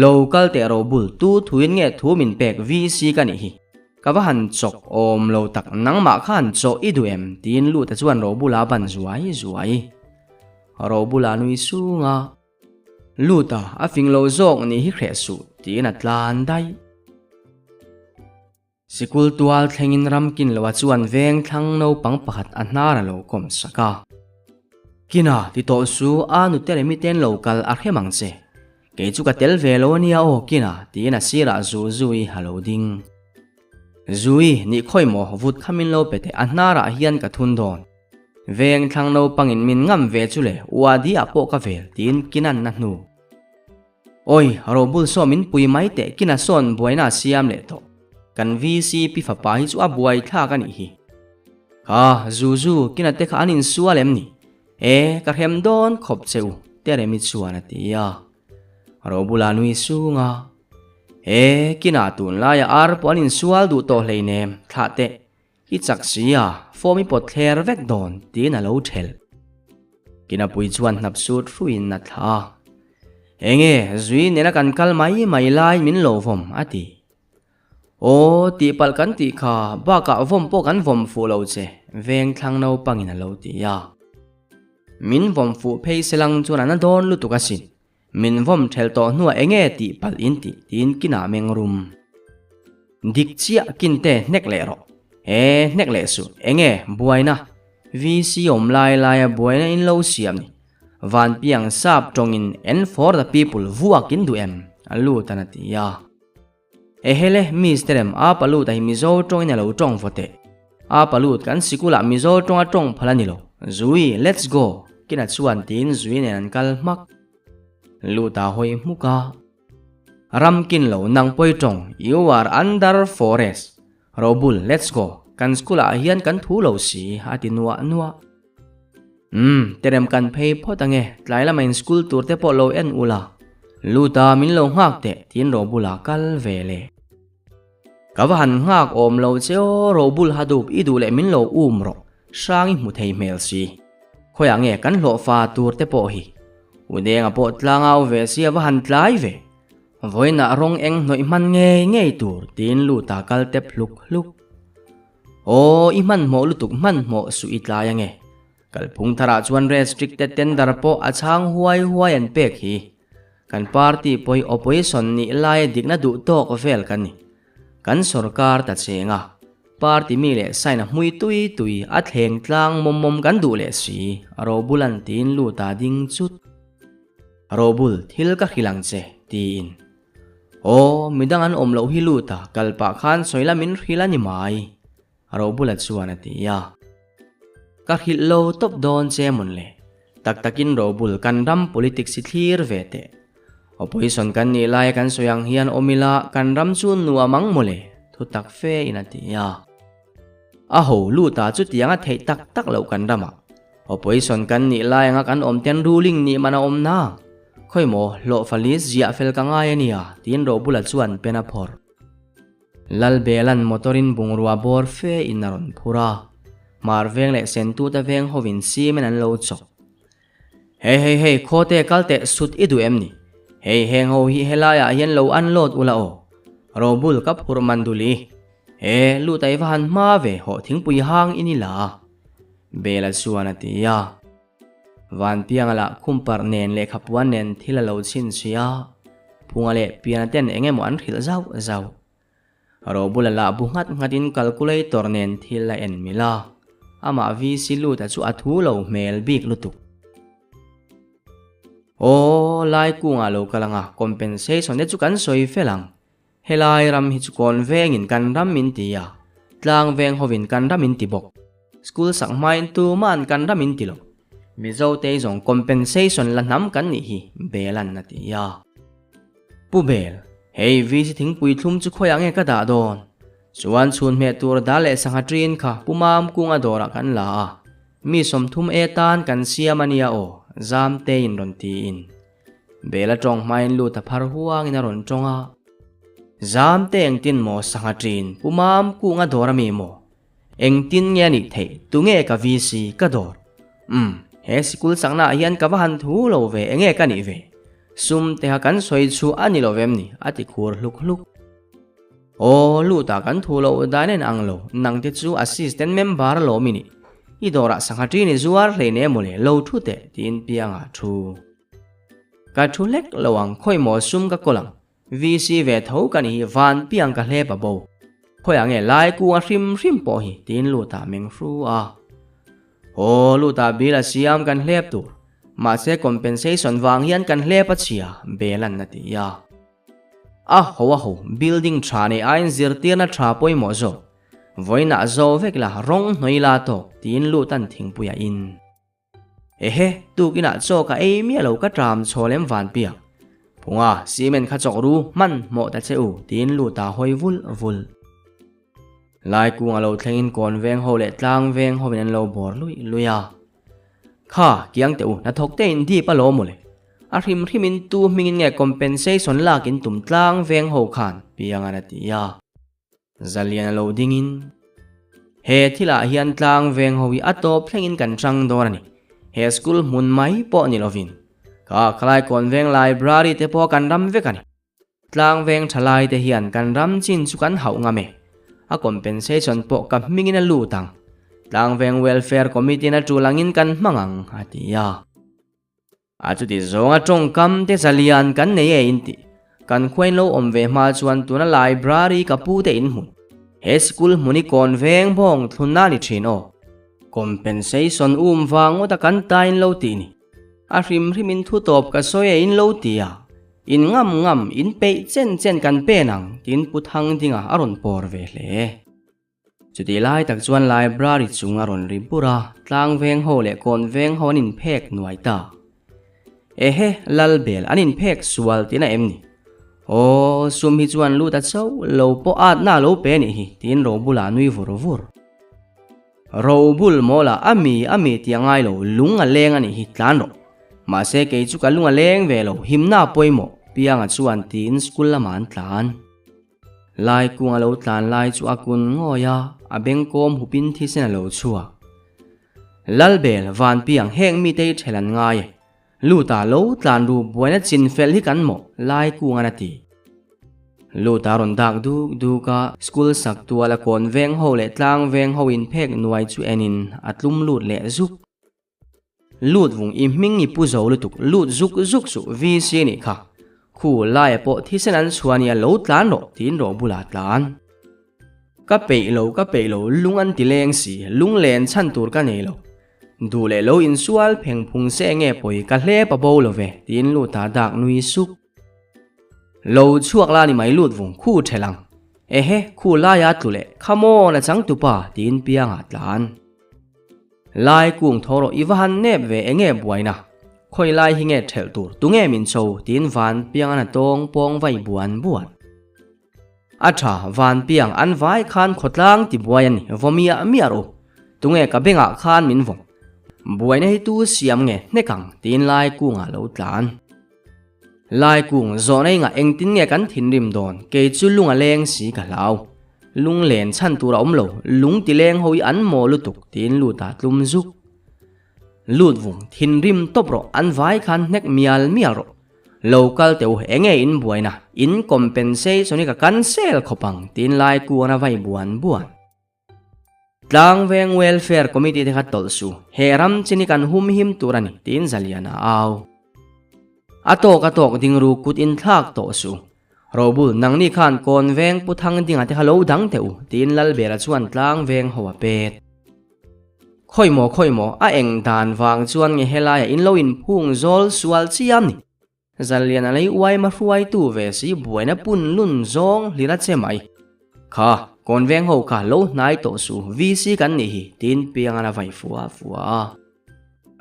Lo kal teh ro bul tu thuin nge thu min pek VC ka nih hi. Ka va han chawk awm lo tak nangmah kha han chawh i duh em tiin Luta chuan Robula a ban zuai zuai. Robula nui sung a. Luta a fing lo zawk nih hi hreh suh tiin a tlan daih. Sikul tual thlengin ramkin loa chuan veng thlang naupang pakhat a hnar a lo kawm sak a. Kina ti tawh su a nute leh miten lo kal a hrem ang che. Kei chu ka tel ve lo ania aw Kina tiin a sirah zu zui a lo ding. Zui nih khawi maw vut kha min lo pe teh a hnarah hian ka thun dawn. Veng thlang naupangin min ngam ve chu le uadi ah pawh ka vel tiin Kina'n a hnu. Awi, Robul saw min pui mai teh kina sawn buaina a siam leh tawh. Kan VC pi fapa hi chu a buai thlak a nih hi. Kha, Zuzu, kina te kha an insual em ni? E, ka hrem dawn khawp che u, Teremi chuan a ti a. Robula nui sung a. E, kina tunlaia ar pawh an insual duh tawh hleinem, thlah teh. I chak si a, form i pawt thler vek dawn tiin a lo thelh. Kinapui chuan hnap sut hruiin a thla a. Enge, zui nena kan kal mai mai lai min lo vawm a ti. Aw, tihpalh kan tih kha, bakah vawm pawh kan vawm fuh lo che, veng thlang naupangin a lo ti a. Min vawm fuh phei selang chuan a na dawn lutuk asin. Min vawm thelh tawh hnuah enge tih palh in tih tiin kinah meng rum. Dik chiah kinte hnek leh rawh. He hnek leh suh enge buaina VC awm lai laia buaina in lo siam ni. Vanpiang sap tawngin en for the people vuak in duh em? A lut an a ti a. Ehele Mister em a palut a hi Mizo tawngin a lo tawng vaw teh. A palut kan sikulah Mizo tawnga tawng phal a ni lo. Zui, let's go! Kina chuan tiin Zui nen an kal hmak. Lut a hawi hmuk a. Ram kin lo nang pawi tawng, you are under forest. Robul, let's go! Kan school ah hian kan thu lo si, a ti nuah nuah. Umm, terem kan phei phawt ange, tlai lama in school tur te pawh lo en ula. Lut a, min lo nghak teh, tiin Robul a kal ve le. Ka va han nghak awm lo che aw, Robul ha dup i duh leh min lo um rawh, hrang i hmu thei hmel si. Khawiah nge kan hlawh fa tur te pawh hi? Udenga pawh tlang au ve si a va han tlai ve. Vawiinah rawng eng hnawih hman ngei ngei tur, tiin lut a kal tep hluk hluk. Aw, i hmanhmawh lutuk hmanhmawh suh i tlai ange. Kalphung tharah chuan restricted tender pawh a chhang huai huai an pek hi. Kan party pawhi opposition nih laia dikna duh tawk vel kan ni. Kan sorkar ta cheng a, party mi leh sign a hmui tui tui a thleng tlang mawm mawm kan duh leh si, Robul an tiin lut a ding chut. Robul, thil ka hrilh ang che, tiin. Aw, midang an awm loh hi lut a, kal pah khan sawi la min hrilh a ni mai, Robula chuan a ti a. Ka hrilh lo tawp dawn che mawn le, tak takin Robul kan ram politics hi thlir ve teh. Opposition kan nih laia kan sawi ang hian awm ila kan ram chu nuam ang maw le, thu tak fe in a ti a. A ho lut a chutiang a theih tak tak loh kan ramah. Opposition kan nih lai anga kan awm ten ruling nih man a awm na. Khawi maw, hlawh fali ziah fel ka ngai a nia, tiin Robula chuan pen a phawrh. Lalbelan motor-in bungrua bawr fe in a rawn phur a, Hmar veng leh Sentute veng hovin cement an lo chawk. Hei hei hei, khawte kal teh sut i duh em ni? Hei heng ho hi helaiah hian lo unload ula aw. Robul ka phurh man dul i. He, lut a i va han hma ve, hawh thingpui hang in i la. Bela chuan a ti a. Vanpianga lah khumparh nen lehkha puan nen thil a lo chhinchhiah a, Phunga leh Piana ten eng emaw an hrilh zauh zauh. Robula lah bu nghat nghatin calculator nen thil a en mil a, amah VC Luta chu a thu lo hmel bik lutuk. Aw, lai kungah lo kal anga compensation te chu kan sawi fel ang. Helai ram hi chu kawn vengin kan ram min ti a, tlang veng hovin kan ram in ti bawk. School sak hmain tuma'n kan ram in ti lo. Mizo te zawng compensation la hnam kan nih hi Belan a ti a. Pu Bel, hei VC thingpui thlum chu khawiah nge ka dah dawn? Chuan chhun hmeh tur dal leh sangha ṭin kha Pu Mam kunga dawrah kan la a, mi 30 e tan kan siam a nia aw, zam tein rawn tiin. Bela ṭawng hmain lut a phar huangin a rawn ṭawng a. Zam te engtin maw sangha ṭin Pu Mam kunga dawr a mi maw? Engtin nge a nih theih? Tunge ka VC ka dawr? Umm, he sikul saknaah hian ka va han thu lo ve, enge ka nih ve? Sum teha kan sawi chu a ni lo vem ni? a ti khur hluk hluk. Aw, lutah kan thu loh dan en ang lo, nang te chu assistant member alawm i nih. I dawrah sangha ṭin i zuar hlein em mawle, lo thu teh, tiin piangah thu. Ka thu hlek lo ang, khawi maw sum ka kawl ang. VC ve tho ka nih hi van piang ka hlep a bo. Khawiah nge lai kunga hrim hrim pawh hi, tiin lutah meng hru a. Aw, lutah bill a siam kan hlep tur. Mahse compensation vang hian kan hlep a chhia, Belan a ti a. A ho a ho, building tha nei aiin zirtirna tha pawimawh zawk. Vawiinah zo vek la, rawng hnawi la tawk, tiin lut an thingpui a in. Ehe, tukinah chaw ka ei miah lo ka tram chhaw lem van piak. Phunga, cement kha chawk ru, hman hmawh ta che u, tiin lut a hawi vul vul. Lai kung a lo thlengin kawn veng ho leh tlang veng hovin an lo bawr luih luih a. Kha, kiang teh u, hnathawk te in dip alawm mawle. A hrim hrimin tu hmingin nge compensation lak in tum tlang veng ho khan Piangan a ti a. Zalian a lo dingin, He thilah hian tlang veng ho hi a tawp thlengin kan hrang dawn a ni. He school hmun mai pawh ni lovin, kha khalai kawn veng library te pawh kan ram vek a ni. Tlang veng tha lai te hian kan ram chin chu kan hauh ngam e. A compensation pawh ka hmingin a lut ang. Tlang veng welfare committee in a tul angin kan hmang ang, a ti a. A chuti zawnga tawngkam te zalian kan nei e in ti. Kan khuain lo awm ve hma chuan tuna library ka pu te in hmun. He school hmun i kawn veng bawng thlunna ni thin aw. Compensation um vang ngawt a kan ta in lo tih ni. A hrim hrim in thu tawp ka sawi e in lo ti a, in ngam ngam, in peih chen chen kan pen ang tiin Pu Thangdinga a rawn pawr ve hle. Chutih lai tak chuan library chung a rawn ri bur a, tlang veng ho leh kawn veng ho an inphek nuai ta. Ehe, Lalbel, an inphek sual tihna em ni? Aw, sum hi chuan lut a chauh lo pawh atna a lo pe nih hi tiin Robula nui vur vur. Robul maw la a mi a mi tih a ngai lo, lung a leng a nih hi, tlan rawh. Mahse kei chu ka lung a leng ve lo, himna a pawimawh, Pianga chuan tiin school lamah an tlan. Lai kung a lo tlan lai chu a kun ngawi a, a bengkawm hupin thisen a lo chhuak. Lalbel, Vanpiang, heng mite hi ṭhel an ngai e. Luta lo tlan ru buaina chin fel hi kan mawh, Lai kungan a ti. Luta rawn dak duk duk a, school sak tuala kawn veng ho leh tlang veng ho in phek nuai chu enin a tlum lut leh zuk. Lut vung i hming i pu zo lutuk, lut zuk zuk suh VC nih kha. Khu laia pawh thisen an chhuah nia lo tlan rawh tiin rawh bulah tlan. Ka peih lo, ka peih lo, lung an ti leng si, lung len chhan tur ka nei lo. Duh leh lo insual pheng phung se nge pawi ka hlep a bo lo ve, tiin Luta dak nui suk. Lo chhuak la ni mai lut vung khu ṭhelh ang. Ehe, khu laia tlu leh, come on a changtupa, tiin piangah tlan. Lai kung tho rawh i va han nep ve enge buaina? Khawi lai hi nge ṭhelh tur, tunge min cho? tiin van piang an a tawng pawng vai buan buan. A ṭha, van piang an vai khan khawtlang ti buai a ni, vaw miah miah rawh u. Tunge ka bengah khan min vawm? Buaina hi tu siam nge hnek ang? tiin Lai kungah lo tlan. Lai kung zawhna ingah engtin nge kan thinrim dawn? Kei chu lung a leng si ka hlau. Lung len chhan tur a awm lo, lung ti leng ho hi an maw lutuk, tiin Luta tlum zuk. Lut vung, thinrim tawp rawh, an vai khan hnek mial mial rawh. Lo kal teh u, enge in buaina, in compensation hi ka cancel khawp ang, tiin lai kuan a vai buan buan. Tlangveng Welfare Committee te kha tawlh su, he ram chin hi kan hum him tur a ni, tiin Zaliana a au. A tawk a tawk ding ru kut in thlak tawh su. Robul, nangni khan kawn veng pu thang dinga te kha lo dang teh u, tiin Lalbela chuan tlangveng ho a pet. Khawi maw khawi maw, a eng dan vang chuan nge helaiah in lo inphung zawl sual chiam ni? Zalian a lei uai ma hruaitu ve si buaina pun lun zawng hlir a che mai. Kha, kawn veng ho kha lo hnai tawh suh, VC kan nih hi, tiin Piangan a vai fua fua a.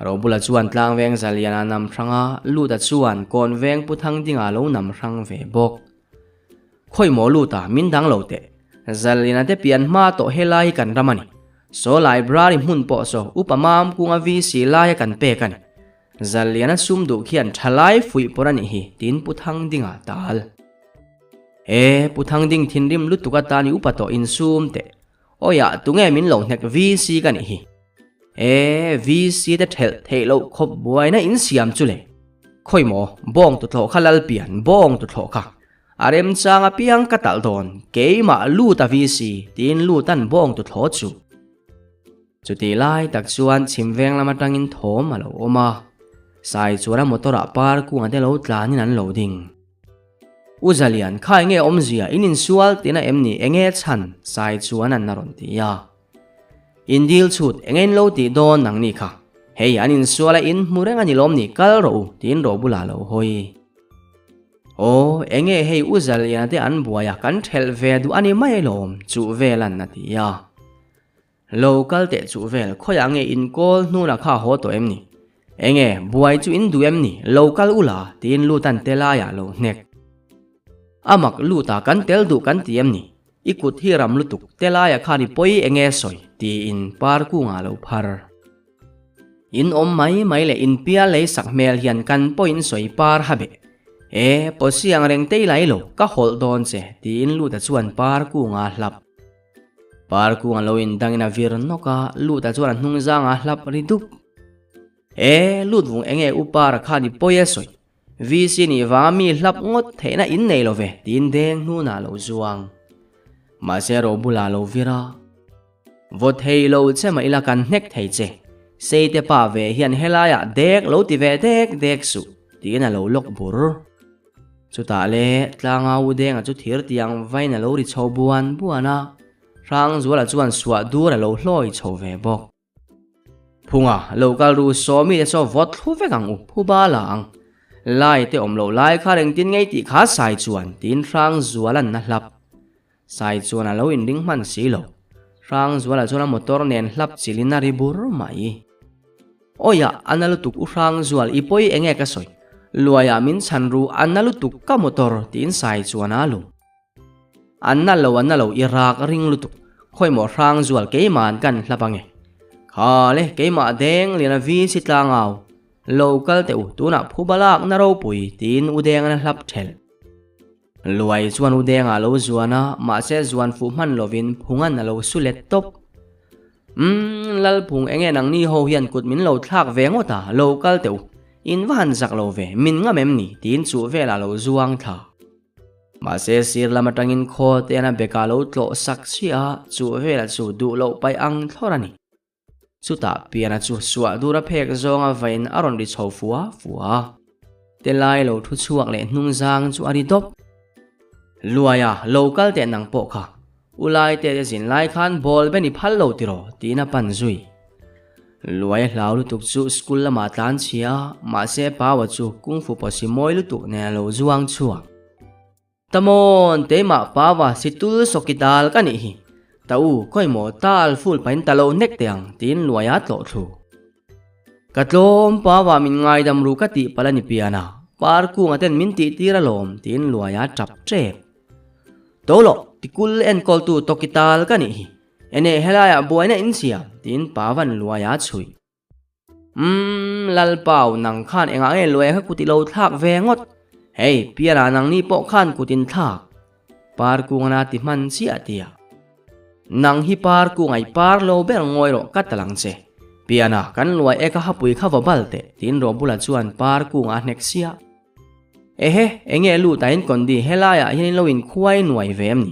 Robula chuan tlangveng Zalian a nam hrang a, Luta chuan kawn veng Pu Thangdinga lo nam hrang ve bawk. Khawi maw Luta, min dang lo teh. Zaliana te pian hma tawh helai hi kan ram a ni. Saw library hmun pawh saw upa mam kunga VC laia kan pek a ni. Zaliana sum duh khian thalai fuih pawr a nih hi, tiin Pu Thangdinga tal. E, Pu Thangding thinrim lutuk atan i upa tawh insum teh. Awiah, tunge min lo hnek VC ka nih hi? E, VC te thelh theih loh khawp buaina insiam chu le. Khawi maw, bawng tuthlawh kha Lalpian, bawng tuthlawh kha. A remchang apiang ka talh dawn, keimah lut a VC, tiin lutan bawng tuthlawh chu. Chutih lai tak chuan chhim veng lam atangin thawm a lo awm a, Sai chuan a motor ah par kungah te lo tlanin an lo ding. U Zalian, kha enge awmzia, in insual tihna em ni, enge chhan? Sai chuan an a rawn ti a. In dil chhut, enge in lo tih dawn nang ni kha? Hei, an insual a, in hmu reng a ni lawm ni, kal rawh u, tiin ro bulah a lo hawi. Aw, enge hei U Zaliana te an buai a, kan thelh ve duh a ni mai alawm, chuh velan a ti a. Lo kal teh chuh vel, khawiah nge in kawl hnunah kha haw tawh em ni? Enge, buai chu in duh em ni? Lo kal ula, tiin Lutan te laiah lo hnek. A mak, Luta kan tel duh kan ti em ni? I kut hi ram lutuk, te laiah khan i pawi enge sawi? tiin par kungah lo phar. In awm mai mai leh in pial lei sak hmel hian kan pawhin sawi par ha beh. E, pawsi ang reng tei lai lo, ka hawlh dawn che, tiin Luta chuan par kungah hlap. Parkung a lo indangin a vir nawk a, Luta chuan a hnung zang a hlap ri dup. E, Lut vung enge u Para khan i pawi a sawi. VC nih vanga mi hlap ngawt theihna in nei lo ve, tiin deng hnunah a lo zuang. Mahse ro bulah a lo vir a. Vaw thei lo che mah ila kan hnek thei che. Seite pa ve hian helaiah dek lo ti ve dek dek suh, tiin a lo lawk bur. Chutah le tlanga u denga chu thir tiang vain a lo ri chho buan buan a, Hrangzuala chuan suah dur a lo hlawi chho ve bawk. Phunga, lo kal ru Sawmi te saw vawt thlu vek ang u, phu ba la ang. Lai te awm loh lai kha rengtin ngei tih kha Sai chuan tiin Hrangzuala'n a hlap. Sai chuan a lo inring hman si lo. Hrangzuala chuan a motor nen hlap chilin a ri bur mai. Awiah, a na lutuk u Hrangzual, i pawi enge ka sawi? Luaiah min chhan ru, a na lutuk ka motor, tiin Sai chuan a lu. A na lo, a na lo, i rak ring lutuk. Khawi maw Hrangzual, keima'n kan hlap ange. Kha le, keimah deng lian a vi si tlangau. Lo kal teh u, tunah phuba lak na ropui, tiin u Dengan a hlap thelh. Luai chuan u Denga a lo zuan a, mahse zuan fuh hman lovin Phungan a lo su let tawp. Umm, Lalphung enge nangni ho hian kut min lo thlak ve ngawt a, lo kal teh u. In va han zak lo ve, min ngam em ni? tiin chuh velah a lo zuang thla. Mahse sir lam atangin khaw te an a bekah a lo tlawh sak chiah a, chuh velah chu duh loh paih ang thlawr a ni. Chutah Piana chu suah dur a phek zawnga vain a rawn ri chho fua fua a. Te lai lo thu chhuak leh hnung zang chu a ri dawp. Luaia, lo kal teh nang pawh kha. U lai te te zin lai khan ball ben i phal lo tiraw? tiin a pan zui. Luaia hlau lutuk chu school lamah tlan chhia a, mahse Paua chu kungfu pawsi mawi lutuk nen a lo zuang chhuak. Tamon, keimah Pava situl sawki dal ka nih hi. Ta u, khawi maw tal ful pahin ta lo nek teh ang, tiin luai a tlawh thlu. Ka tlawm, Pava min ngaidam ru ka tih palh a ni pian a, par kunga ten min tih tir alawm, tiin luai a tap tep. Tolo, tikul enkawltu tawki tal ka nih hi. Ene helaiah buaina in siam, tiin Pava'n luai a chhuih. Umm, Lalpau, nang khan engah nge luai kha kut i lo thlak ve ngawt? Hei, Piara nangni pawh khan kut in thlak. Parkungana ti hman chiah tia. Nang hi Parkunga i par lo ber ngawi rawh ka tal ang che. Piana, kan luai eka hapui kha va bal teh, tiin Robula chuan Parkunga a hnek siah. Ehe, enge lut a in kondi helaiah hian in lo inkhuai nuai ve em ni?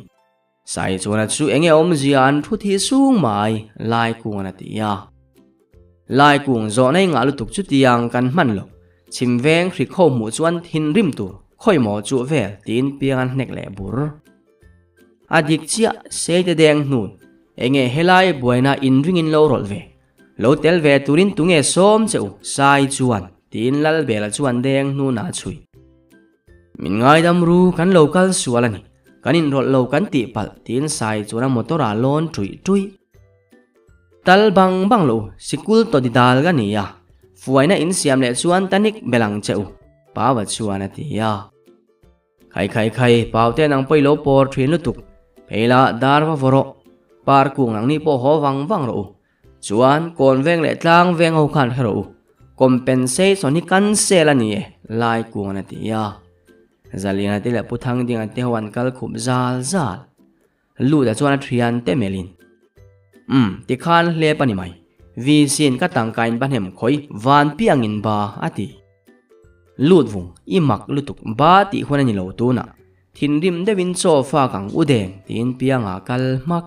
Sai chuan a chu enge awmzia an thu thi sung mai, Laikung an a ti a. Laikung zawhna i ngah lutuk chutiang kan hman lo, chhim veng hri kho hmuh chuan thinrim tur, khawi maw chuh vel tiin piang an hnek leh bur. A dik chiah, Seite deng hnun, enge helai buaina inringin lo rawlh ve. Lo tel ve turin tunge sawm che u? Sai chuan tiin Lalbela chuan deng hnunah a chhui. Min ngaidam ru, kan lo kal sual a ni. Kan inrawlh lo kan tih palh tiin Sai chuan a motor ah lawn ṭuih ṭuih. Tal bang bang lo u, sikul tawti dal ka ni a, fuaina insiam leh chuan tanik belh ang che u, Paua chuan a ti a. Khai khai khai, Paute nang pawh i lo pawr thin lutuk. Phei la, dar va vaw rawh. Par kung nang ni pawh haw vang vang rawh u. Chuan, kawn veng leh tlang veng ho khan hre rawh u. Compensation hi cancel a ni e, lai kung an a ti a. Zaliana te leh Pu Thangdinga te ho an kal khup zal zal. Luta chuan a thian te melhin, Umm, tikhan hlep a ni mai. VC-in ka tangkain ba hnem khawi van piangin ba a ti. Lut vung, i mak lutuk ba tih hun a ni lo tunah. Thinrim deuhin chaw fak ang u deng tiin pianga kal hmak.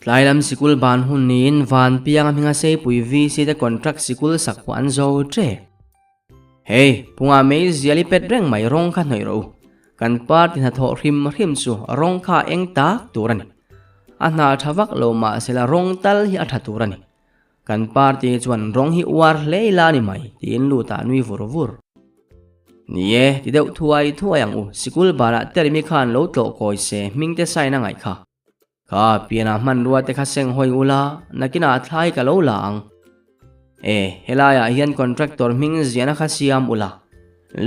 Tlai lam sikul ban hun niin van pianga hminga seipui VC te contract sikul sak pawh an zo ṭep. Hei, punga mei zial i pet reng mai rawng kha hnawih rawh u. Kan party hnathawh hrim hrim chu rawng kha eng tak tur a ni. A hna tha vak lo mahsela rawng tal hi a tha tur a ni. Kan party chuan rawng hi uar hle ila a ni mai, tiin lutah nui vur vur. Ni e, ti deuh thuai thuai ang u, sikul banah Teremi khan lo tlawh kawi se hming te sign a ngaih kha. Ka pianah hmanrua te kha seng hawi ula, nakinah thlai ka lo la ang. E, helaiah hian contractor hming ziahna kha siam ula.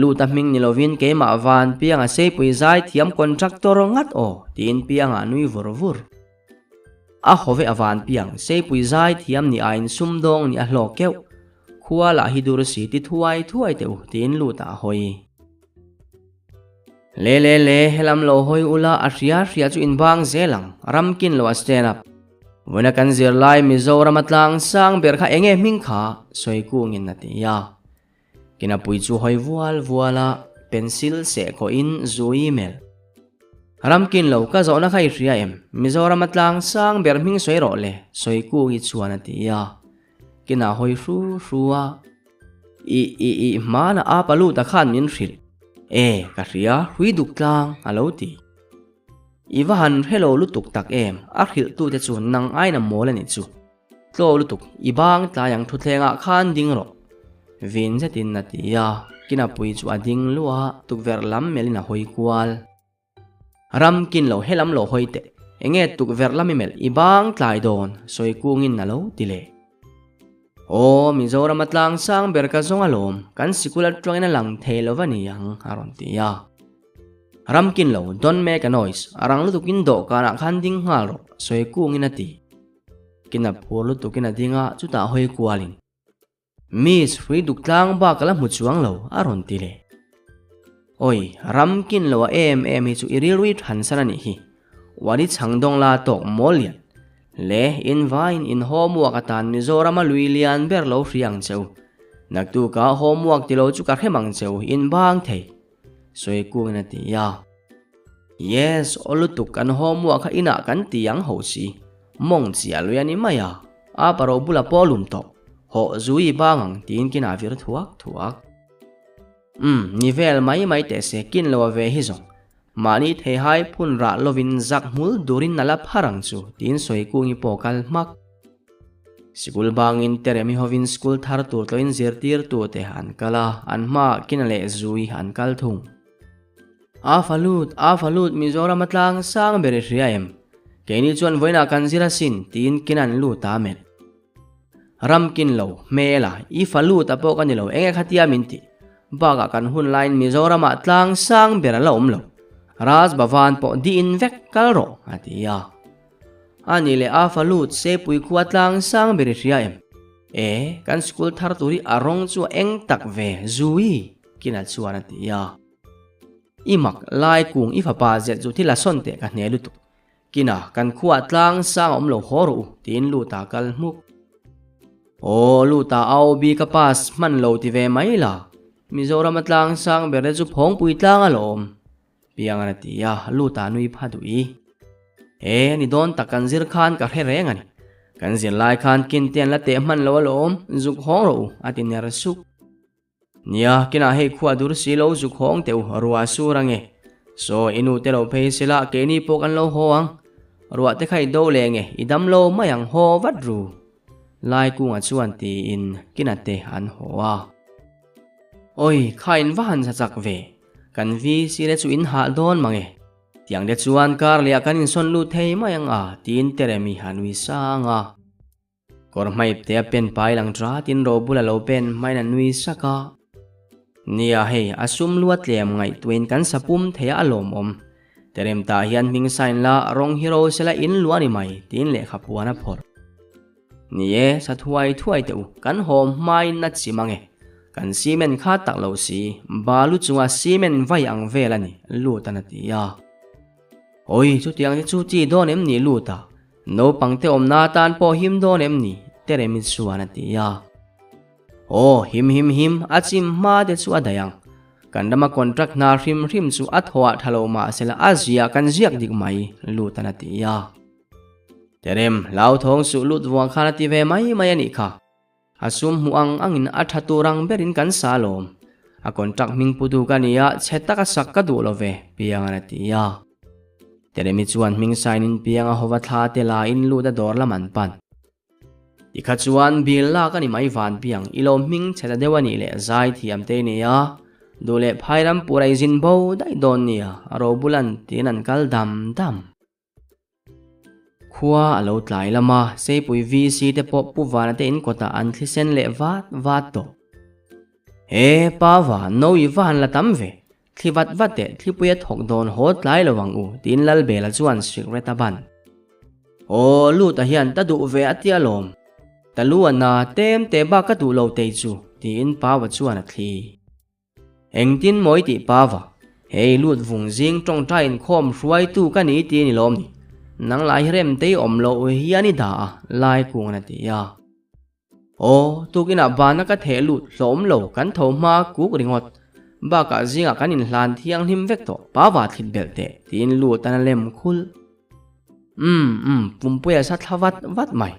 Luta hming ni lovin keimah van pianga seipui zai thiam contractor ngat aw, tiin pianga nui vur vur. A hawve a van piang seipui zai thiam ni aiin sumdawng ni a hlawk keuh. Khua lah hi dur si ti thuai thuai teh u, tiin luta a hawi. Le le le, helam lo hawi ula a hria hria chu in bang zel ang, ram kin lo a stand up. Vawiina kan zirlai Mizoram a tlang sang ber kha enge hming kha sawi kungin a ti a. Kinapui chu hawi vual vual a, pencil seh khawhin zu email. Ram kin lo ka zawhna kha i hria em? Mizoram a tlang sang ber hming sawi rawh le, sawi kungi chuan a ti a. Kina hawi hru hru a. I, i, i, hmana a pa lut a khan min hrilh. E, ka hria, hrui duk tlang, a lo ti. I va han hre lo lutuk tak em, a hrilh tute chu nang aina mawl a nih chu. Tlaw lutuk, i bang tlai ang thutthlengah khan ding rawh. Vin zetin a ti a, Kinapui chu a ding luah a, tukverh lam melhin a hawi kual. Ram kin lo helam lo hawi teh. Enge tukverh lam i melh i bang tlai dawn sawi kungin a lo ti leh. Aw Mizoram a tlang sang ber ka zawng alawm kan sikul atangin a lang thei lo va ni ang a rawn ti a. Ram kin lo don't make a noise a rang lutukin dawhkanah khan ding nghal rawh sawi kungin a ti. Kina phur lutukin a ding a chutah hawi kualin. Miss hrui duk tlang bak a la hmu chuang lo a rawn ti leh. Awi, ram kin lo a em em hi chu i rilrui than san a nih hi. Wadi chhang dawng la tawk mawl lian. Le, in vaiin in homework atan Mizoram a lui lian ber lo hria ang che u. Naktuka homework ti lo chu ka hrem ang che u, in bang thei. Sawi kungin a ti a. Yes, aw lutuk kan homework kha inah kan ti ang ho si. Mawng chiah lui a ni mai a, a paro bula pawh lum tawh. Hawh zui bang ang tiin kinah vir thuak thuak. Umm, ni vel mai mai teh se kin lo a ve hi zawng. Mahni theihai phun rah lovin zak hmul durin a la phar ang chu tiin sawi kungi pawh kal hmak. Sikul bangin Teremi hovin school thar tur tlawhin zirtirtute an kal a, an hmaah kina leh zui an kal thung. A fa lut, a fa lut Mizoram a tlang sang ber i hria em? Keini chuan vawiinah kan zir asin tiin kin an lut a melh. Ram kin lo, hmel a, i fa lut a pawh ka ni lo, enge khatia min tih? Bakah kan hun laiin Mizoramah tlang sang ber a la awm lo. Raj Bhavan pawh diin vek kal rawh, a ti a. A nih leh a fa lut, Sepui khua tlang sang ber i hria em? E, kan school thar tur hi a rawng chu a eng tak ve, Zui, kina chuan a ti a. I mak, lai kung i fapa zet chu thil a sawn teh ka hne lutuk. Kina, kan khuah tlang sang a awm lo haw rawh u, tiin Luta kal hmuk. Aw, Luta AOB ka pass hman lo ti ve mai la, Mizoram a tlang sang ber te chu Phawngpui tlang a lawm. Piangan a ti a, Luta nui pha duh i. E, ni dawn tak kan zir khan ka hre reng a ni. Kan zir lai khan kin te an la teh hman lo alawm, zuk hawng rawh u, a ti ner suk. Nia, kinah hei khua dur si lo zuk hawng teh u, ruah sur ange. Saw, i nu te lo phei sila keini pawh kan lo haw ang. Ruah te kha i do leh nge, i dam lo mai ang, haw vat ru. Laikunga chuan tiin Kina te an haw a. Awi, kha in va han za chak ve, kan VC te chu in hah dawn mang e. Tiang te chuan kar leh ah kan insawn lut thei mai ang a, tiin Teremi a nui sang a. Kawr hmaip te a pen pai lang ṭatin Robul a lo pen hmain a nui sak a. Nia hei, a sum lu a tlem ngaihtuahin kan sa pum thei a alawmawm. Terem tah hian hming sign la, rawng hi ro sela in luah a ni mai, tiin lehkha puan a phawrh. Ni e, sa thuai thuai teh u, kan hawm hmain a chim ang e. Kan cement kha tak lo si, balu chunga cement vai ang vel a ni, Lutan a ti a. Awi, chutiang te chu chi dawn em ni Luta? Naupang te awmna atan pawh him dawn em ni? Teremi chuan a ti a. Aw, him him him, a chim hma te chu a daih ang. Kan rama contract hna hrim hrim chu a thawhah tha lo mah sela a ziah kan ziak dik mai, Lutan a ti a. Terem, hlauthawng suh lut vuang khan a ti ve mai mai a nih kha. A sum hmuh ang angin a tha tur ang berin kan sa alawm. A contract hming pu tu ka ni a, chhe taka sak ka duh lo ve, Piangan a ti a. Teremi chuan hming sign in Pianga hova thla te la in lut a dawr lam an pan. Tikha chuan bill lak a ni mai van Piang, i lo hming chhe ta deuh a nih leh zai thiam te i nei a, duh leh phai ram pur a i zin bo daih dawn nia, Robulan tiin an kal dam dam. Khua a lo tlai lam a, Seipui VC te pawh Pu Vana te in kawtah an thli sen leh vat vat tawh. He pa va, no i va han la tam ve, thli vat vat teh thlipui a thawk dawn haw tlai lo ang u, tiin Lalbela chuan sikret a ban. Aw, Luta hian ta duh ve a tia lawm, ta lu a na tem te bak ka duh lo tei chu, tiin Paua chuan a thli. Engtin maw i tih Pava? Hei lut vung zing tawngtai inkhawm hruaitu ka ni ti ni lawm ni? Nang lai hi remtei awm loh hian i dah a, lai kung a ti a. Aw, tukinah bana ka theh lut hlawm lo kan tho hma kuk ringawt. Bakah zingah kan inhlan thianghlim vek tawh Pava thlit belh teh tiin lut an a lem khul. Umm umm pumpuia sa thla vat vat mai.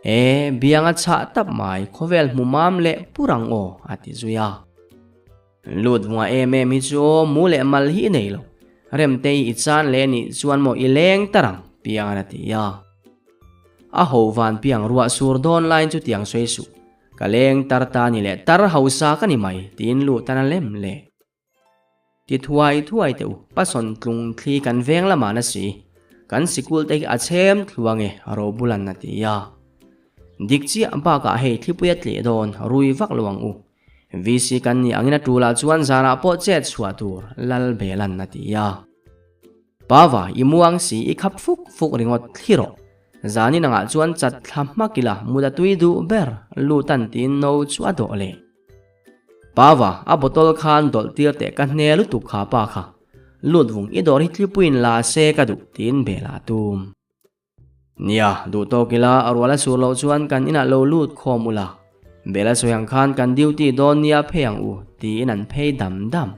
E, biang a chhah tap mai, khawvel hmu mam leh pur ang aw, a ti zui a. Lut vunga em em hi chu aw, mu leh mal hi i nei lo. Remtei i chan leh nih chuan maw i leng tar ang, Piangan a ti a. A ho van piang ruah sur dawn laiin chutiang sawi suh. Ka leng tar ta ni leh tar hausa ka ni mai, tiin lut an a lem leh. Ti thuai thuai teh u, pasawn tlung thli kan veng lamah na si. Kan sikul te hi a chhem thluang e, Robulan a ti a. Dik chiah bakah hei thlipui a tleh dawn, rui vak lo ang u. VC kan nih angin a tulah chuan zanah pawh chet chhuah tur, Lalbelan a ti a. Pava, i muang si, i khap fuk fuk ringawt thli rawh. Zanin angah chuan chat thla hmak ila, mut a tui duh ber, Lutan tiin no chu a dawh leh. Pava, a bottle khan dawlh tir teh ka hne lutuk kha pa kha. Lut vung i dawr hi tlipuiin la se ka duh tiin bel a tum. Nia, duh tawk ila a rual a sur loh chuan kan inah lo lut khawm ula. Bel a sawi ang khan kan duty dawn nia phei ang u tiin an phei dam dam.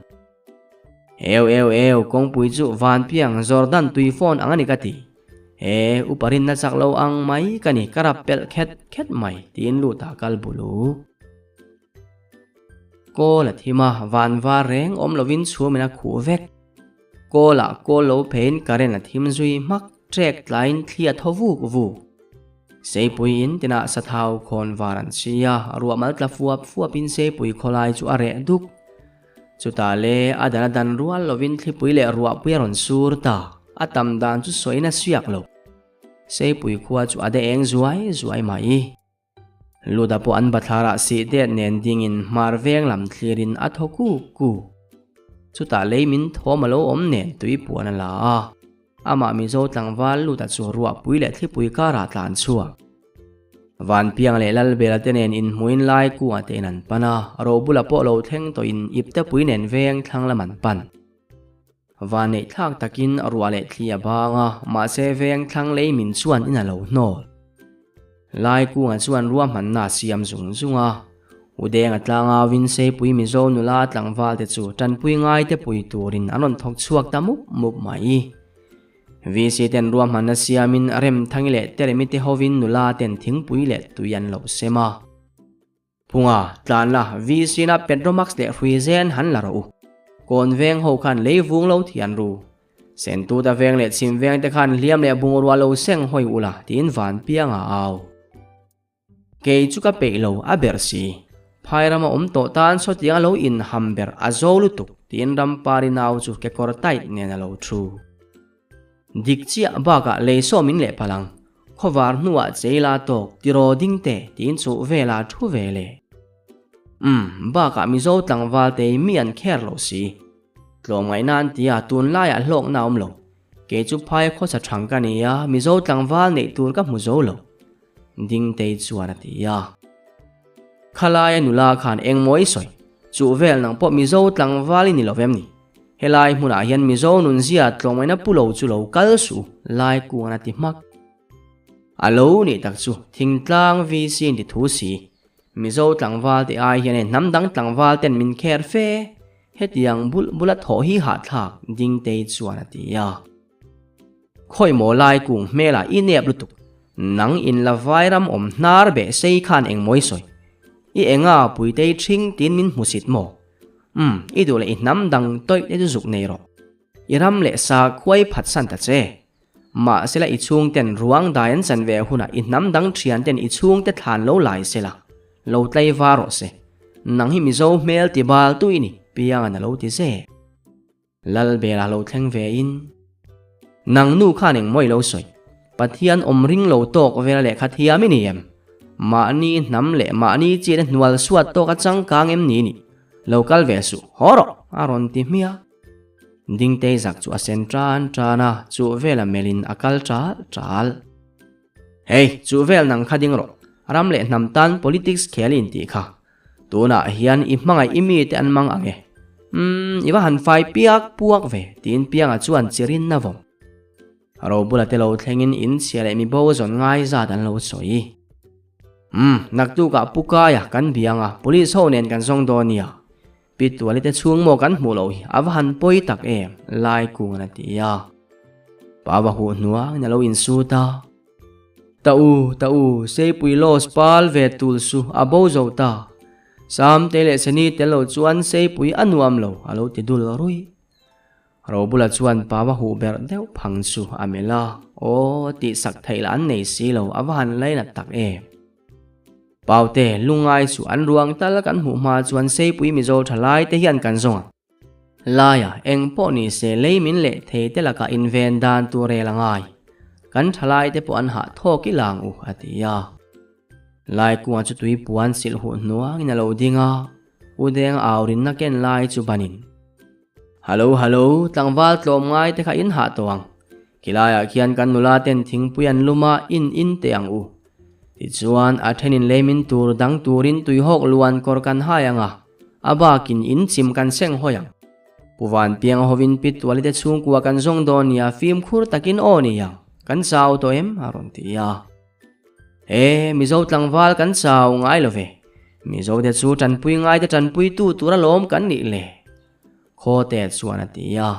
Eu eu eu, kawngpui chu vanpiang Jordan tui phone ang a ni ka ti. He, upa rinna chak lo ang mai ka ni ka rap pelh khet khet mai tiin lut ah kal bul u. Kawl a thim a, van var reng awm lovin chhumin a khuh vek. Kawlah kawl lo pheiin current a thim zui hmak, trek tlaiin thli a thaw vuk vuk. Seipui in tinah sathau khawn var an si a, ruah mal tla fuap fuapin seipui khawlai chu a reh duk. Chutah le a dan a dan rual lovin thlipui leh ruahpui a rawn sur ta, a tam dan chu sawiin a siak lo. Seipui khua chu a de eng zuai zuai mai. Luda pawh an bathlarah sih det nen dingin hmar veng lam thlirin a thaw kuk kuk. Chutah lei min thawm a lo awm nen tui puan a la a. Amah Mizo tlangval Luda chu ruahpui leh thlipui karah tlan chhuak. Vanpiang leh Lalbela te nen inhmuin lai kungah tein an pan a, Robula pawh lo thleng tawhin iptepui nen veng thlang lam an pan. Vanneih thlak takin ruah leh thli a bang a, mahse veng thlang lei min chuan in a lo hnawl. Lai kungah chuan ruahmanna a siam zung zung a, Udenga tlanga Vinseipui Mizo nula tlangval te chu tanpui ngai te pui turin an rawn thawk chhuak ta mup mup mai. VC ten ruahmanna siamin Remthangi leh Teremi te hovin nula ten thingpui leh tui an lo sem a. Phunga, tlan la, VC-na Petromax leh hrui zen han la rawh u. Kawn veng ho khan lei vung lo thian ru. Sentuta veng leh chhim veng te khan hliam leh bungrua lo seng hawi ula tiin van piang a au. Kei chu ka peih lo a ber si. Phai rama awm tawh tan sawtiang a lo inham ber a zo lutuk tiin Rampari nau chu kekawr tight nen a lo thu. Dik chiah bakah lei sawm in leh palh ang. Khawvar hnuah cheila tawk tiraw ding teh tiin chuh vela thu ve le. Umm, bakah Mizo tlangval te mi an kher lo si. Tlawmngaihna an ti a, tunlaiah hlawkna a awm lo. Kei chu phai khawsa thang ka ni a, Mizo tlangval neih tur ka hmu zo lo. Dingtei chuan a ti a. Khalaia nula khan engmaw i sawi? Chuh vel nang pawh Mizo tlangval i ni lo vem ni? Helai hmunah hian Mizo nunzia tlawmngaihna pu lo chu lo kal suh lai kuan a ti hmak. A lo nih tak chu thingtlang VC in ti thu si. Mizo tlangval te ai hian e hnam dang tlangval ten min kher fe. Hetiang bul bula thawh hi hahthlak Dingtei chuan a ti a. Khawi maw lai kung hmelah i nep lutuk. Nang in la vai ram awm hnar beh sei khan engmaw i sawi. I enga puitei ṭhing tiin min hmusit maw? Umm, i duh leh i hnam dang tawih te chu zuk nei rawh. I ram leh sa khuai phat san ta che. Mahsela i chhungten ruang dai an chan ve hunah i hnam dang thian ten i chhungte thlan lo lai sela, lo tlei va rawh se. Nang hi Mizo hmel ti bal tu i ni, Piangan a lo ti ze. Lalbela lo thleng ve in. Nang nu khan engmaw i lo sawi? Pathian awm ring lo tawk vela lehkha thiam i ni em? Mahni hnam leh mahni chin a hnual suat tawk a changkang em ni ni? Lo kal ve suh, haw rawh! a rawn ti hmiah. Dingtei zak chu a sen tan tan a, chuh vela melhin a kal tal tal. Hei, chuh vel nang kha ding rawh. Ram leh hnam tan politics khel i intih kha. Tunah hian i hmangaih i mite an mang ang e. Umm, i va han fai piak puak ve, tiin Pianga chuan chirin na vawm. Robula te lo thlengin in chhia leh mibo zawn ngai zat an lo sawi. Umm, naktukah Pu Kaia kan biang a, police ho nen kan zawng dawn nia. Pi Tuali te chhung maw kan hmuh loh hi a va han pawi tak em, Lai Kungan a ti a. Pa va huh hnuangin a lo insut a. Ta u, ta u, Seipui Loss pal ve tul su, a bo zo ta. Samte leh Seni tel lo chuan Seipui a nuam lo, a lo ti dul ruih. Robula chuan pa va huh berh deuh phang chu a melh a, Aw, tih sak theih lah an nei si lo, a va han lainat tak em. Paute, lungngai chu an ruang tal kan hmuh hma chuan Seipui Mizo thalai te hian kan zawng ang. Laia, eng pawh ni se lei min leh thei te lakah inven dan tur rel a ngai. Kan thalai te pawh an hah thawk i lang u, a ti a. Lai kungah chu tui puan silh huh hnuangin a lo ding a, U Deng aurinna ken lai chu banin. Hallo, hallo, tlangval tlawm ngai te kha in hah tawh ang. Khilaiah khian kan nula ten thingpui an lum a, in in teh ang u. Tichuan, a thenin lei min tur dang turin tuihawk luan kawr kan hai ang a, a bakin in chim kan seng hawi ang. Pu Vanpianga hovin Pi Tuali te chhungkua kan zawng dawn nia fimkhur takin aw ni ang, kan chau tawh em? a rawn ti a. E, Mizo tlangval kan chau ngai lo ve. Mizo te chu tanpui ngai te tanpuitu tur alawm kan nih le. Khawte chuan a ti a.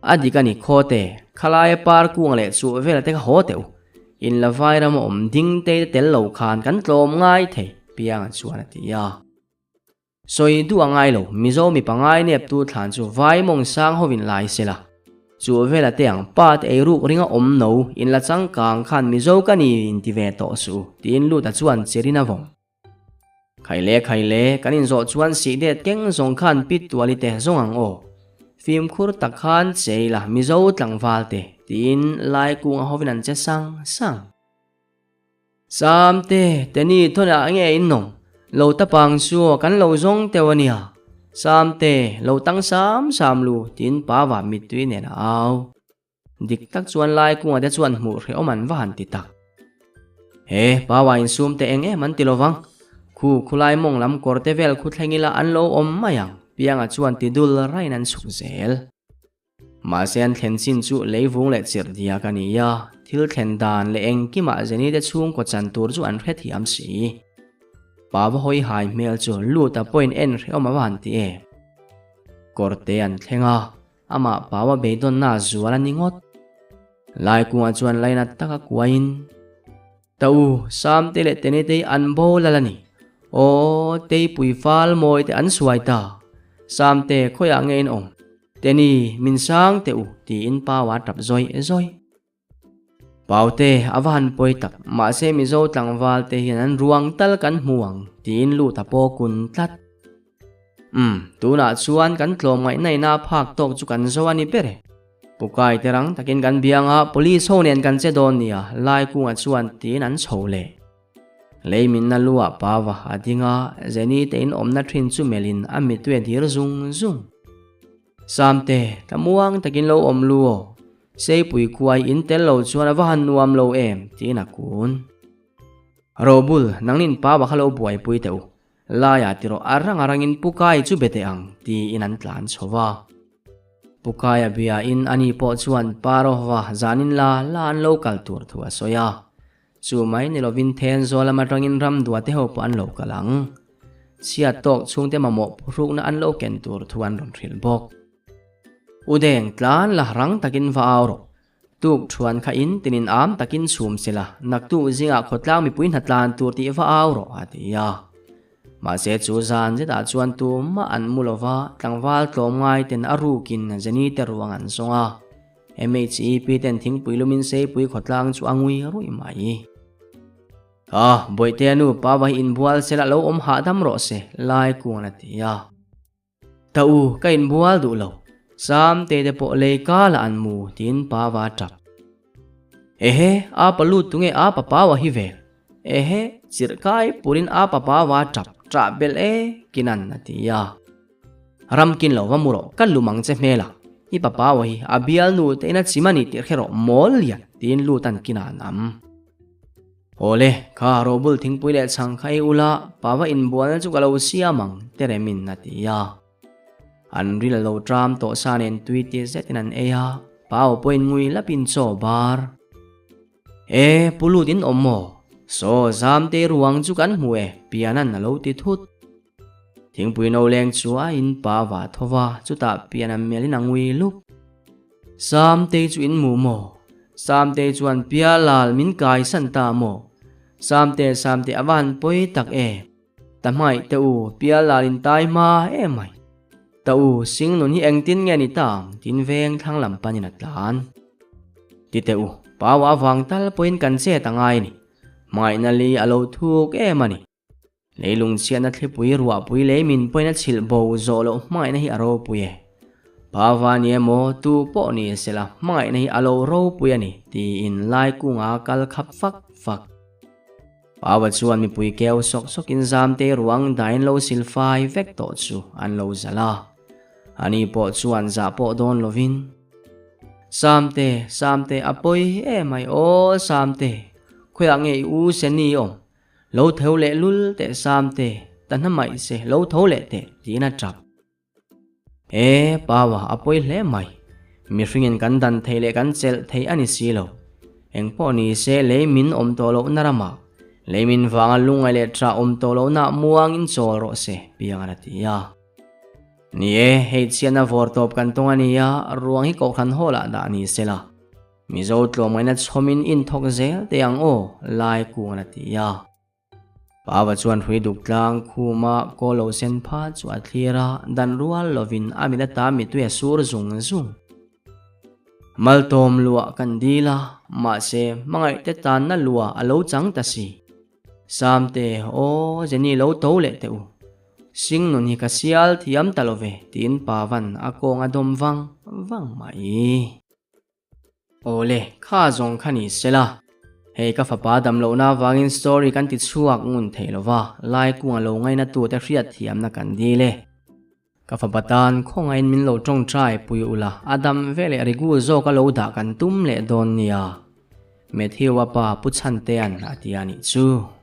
A dik a ni khawte, khalaia par kung leh chuh vela te kha haw teh u. In la vai rama awm ding te te tel lo khan kan tlawm ngai thei, Pianga chuan a ti a. Sawi duh a ngai lo, Mizo mi pangai nep tu thlan chu vai mawng sang hovin lai se la. Chuh vela te ang pa te ei ruk ringa awm no, in la changkang khan Mizo ka ni in ti ve tawh suh u, tiin Luta chuan chirin a vawm. Khaile khaile, kan inzawh chuan sih det keng zawng khan pit tuali te zawng ang aw. Fimkhur tak khan chei la Mizo tlangval te, tiin lai kung a hovin an che sang sang. Samte, Teni thawnah nge in nawm? Lo ta pang chu aw, kan lo zawng teuh a nia. Samte, lo tang sam sam lu, tiin pa va mittui nen a au. Dik tak chuan lai kungah te chuan hmuh hrehawm an va han ti tak. He, Paua insum te eng em an ti lovang. Khu khulai mawng lam kawr te vel khu thleng ila an lo awm mai ang, Pianga chuan ti dul raiin an chhuk zel. Mahse an thlen chin chu leivung leh chirh diak a ni a, thil thlen dan leh engkimah Jenny te chhungkaw chan tur chu an hrethiam si. Pa va hawi hai hmel chu Luta pawhin en hrehawm a va han ti em. Kawr te an thleng a. Amah Paua beidawnna a zual a ni ngawt. Lai kungah chuan lainat taka kuaiin, Ta u, Samte leh Tenetei an bo lal a ni. Aw, Teipui fal mawi te an suai ta. Samte, khawiah nge in awm? Teni, min sang teh u, tiin Paua a tap zawih zawih. Paute, a va han pawi tak, mahse Mizo tlangval te hian an ruang tal kan hmu ang, tiin lut a paw kun tlat. Umm, tunah chuan kan tlawmngaihna ina phak tawk chu kan zo a ni ber e. Pukai te rang takin kan biang a, police ho nen kan che dawn nia, Laikunga chuan tiin an chho leh. Lei minna lu ah Pava a ding a, Jenny te in awmna thin chu melhin a mitui a dir zung zung. Samte, tlamuang takin lo awm lu aw, Seipui kuai in tel lo chuan a va han nuam lo em, tiin a kun. Robul, nangnin Pava kha lo buaipui teh u, laiah tiraw a rang a rangin Pukai chu be teh ang, tiin an tlan chho va. Pukaia biain ani pawh chuan Parova zanin la la an lo kal tur thu a sawi a. Chu mai ni lovin Thenzawl lam atangin ram dua te ho pawh an lo kal ang. Chhiat tawk chhungte mamawh phuhrukna an lo ken tur thu an rawn hrilh bawk. U Deng, tlan la rang takin va au rawh. Tuk thuan kha in tinin am takin chhum se la, naktuk zingah khawtlang mipui hna tlan tur tih va au rawh, a ti a. Mahse chu zan zetah chuan tumah an mu lova, tlangval tlawm ngai ten a rukin Jenny te ruang an zawng a. MHEP ten thingpui lumin seipui khawtlang chu a ngui ruih mai. Ah, Bawihtea nu pa va hi inbual sela lo awm hahdam rawh se, lai kuan a ti a. Ta u, ka inbual duh lo. Samte te pawh lei kala an mu, tiin pa va a tap. Ehe, a pa lut tunge a pa pa wa hi vel? Ehe, chirh kai purin a pa pa va tap ṭah belh e, Kinan a ti a. Ramkin lo va mu rawh, ka lum ang che hmel a. I papa aw hi a bialnu te ina chim a ni tih hre rawh mawl lian, tiin lut an kinah an am. Awle, kha robul thingpui leh chhang kha ei ula, pa va inbualna chu ka lo siam ang, Teremin a ti a. An ril a lo tram tawh sa nen tui ti zetin an ei a, pa aw pawhin ngui lapin chaw bar. E, pu lut in awm maw? Saw, Zamte ruang chu kan hmu e, Piana'n a lo ti thut. Thingpui no leng chu a in pa va tho va, chutah Piana melhin a ngui lup. Samtei chu in mu maw? Samtei chuan Pialal min kai san ta maw? Samte, Samte a va han pawi tak e. Ta hmaih teh u, Pialal in tai hma em mai. Ta u, sing nun hi engtin nge ni ta ang? Tiin veng thlang lam panin a tlan. Ti teh u, Pau avang tal pawhin kan chet a ngai a ni. Hmangaihna li a lo thuk em a ni. Leilung chhiatna thlipui ruahpui lei min pawhin a chhilh bo zawh loh hmangaihna hi a ropui e. Pava ni emaw tu pawh ni sela hmangaihna hi a lo ropui a ni tiin lai kunga kal khap fak fak. Pava chuan mipui keu sawk sawkin Zamtei ruang dain lo silfai vek tawh chu an lo zalh a. Ani pawh chuan zah pawh dawn lovin. Samte, Samte a pawi emai aw Samte, khawiah nge i u Seni awm? Lo tho leh lul teh Samte, ta hna maih se lo tho leh teh tiin a tap. E, Paua a pawi hle mai. Mihringin kan dan thei leh kan chelh thei a ni si lo. Engpawh ni se lei min awm tawh lohna ramah, lei min vanga lungngai leh ṭah awm tawh lohna muangin chawl rawh se, Piangan a ti a. Ni e, hei chiahna vawr tawp kan tawng a nia, ruang hi kohhran hall ah dah ni sela. Mizo tlawmngaihna chhawmin inthawk zel teh ang aw, lai kung a ti a. Pava chuan hrui duk tlang khuma kaw lo sen pha chu a thlir a, dan rual lovin a mit ata mittui a sur zung zung. Maltawm luah kan dil a, mahse hmangaihte tanna luah a lo chang ta si. Samte, aw Jenny lo to leh teh u. Sing nun hi ka sial thiam ta lo ve, tiin Pavan a kawng a dawm vang vang mai. Awle, kha zawng kha ni sela. Hei ka fapa dam lohna avangin story kan ti chhuak ngun thei lova, lai kunga lo ngaina tute hriat thiamna kan dil e. Ka fapa tan khawngain min lo tawngtai pui ula, a dam veleh rigu zawka lo dah kan tum leh dawn nia. Matthew-a pa Pu Chhantea'n a ti a nih chu.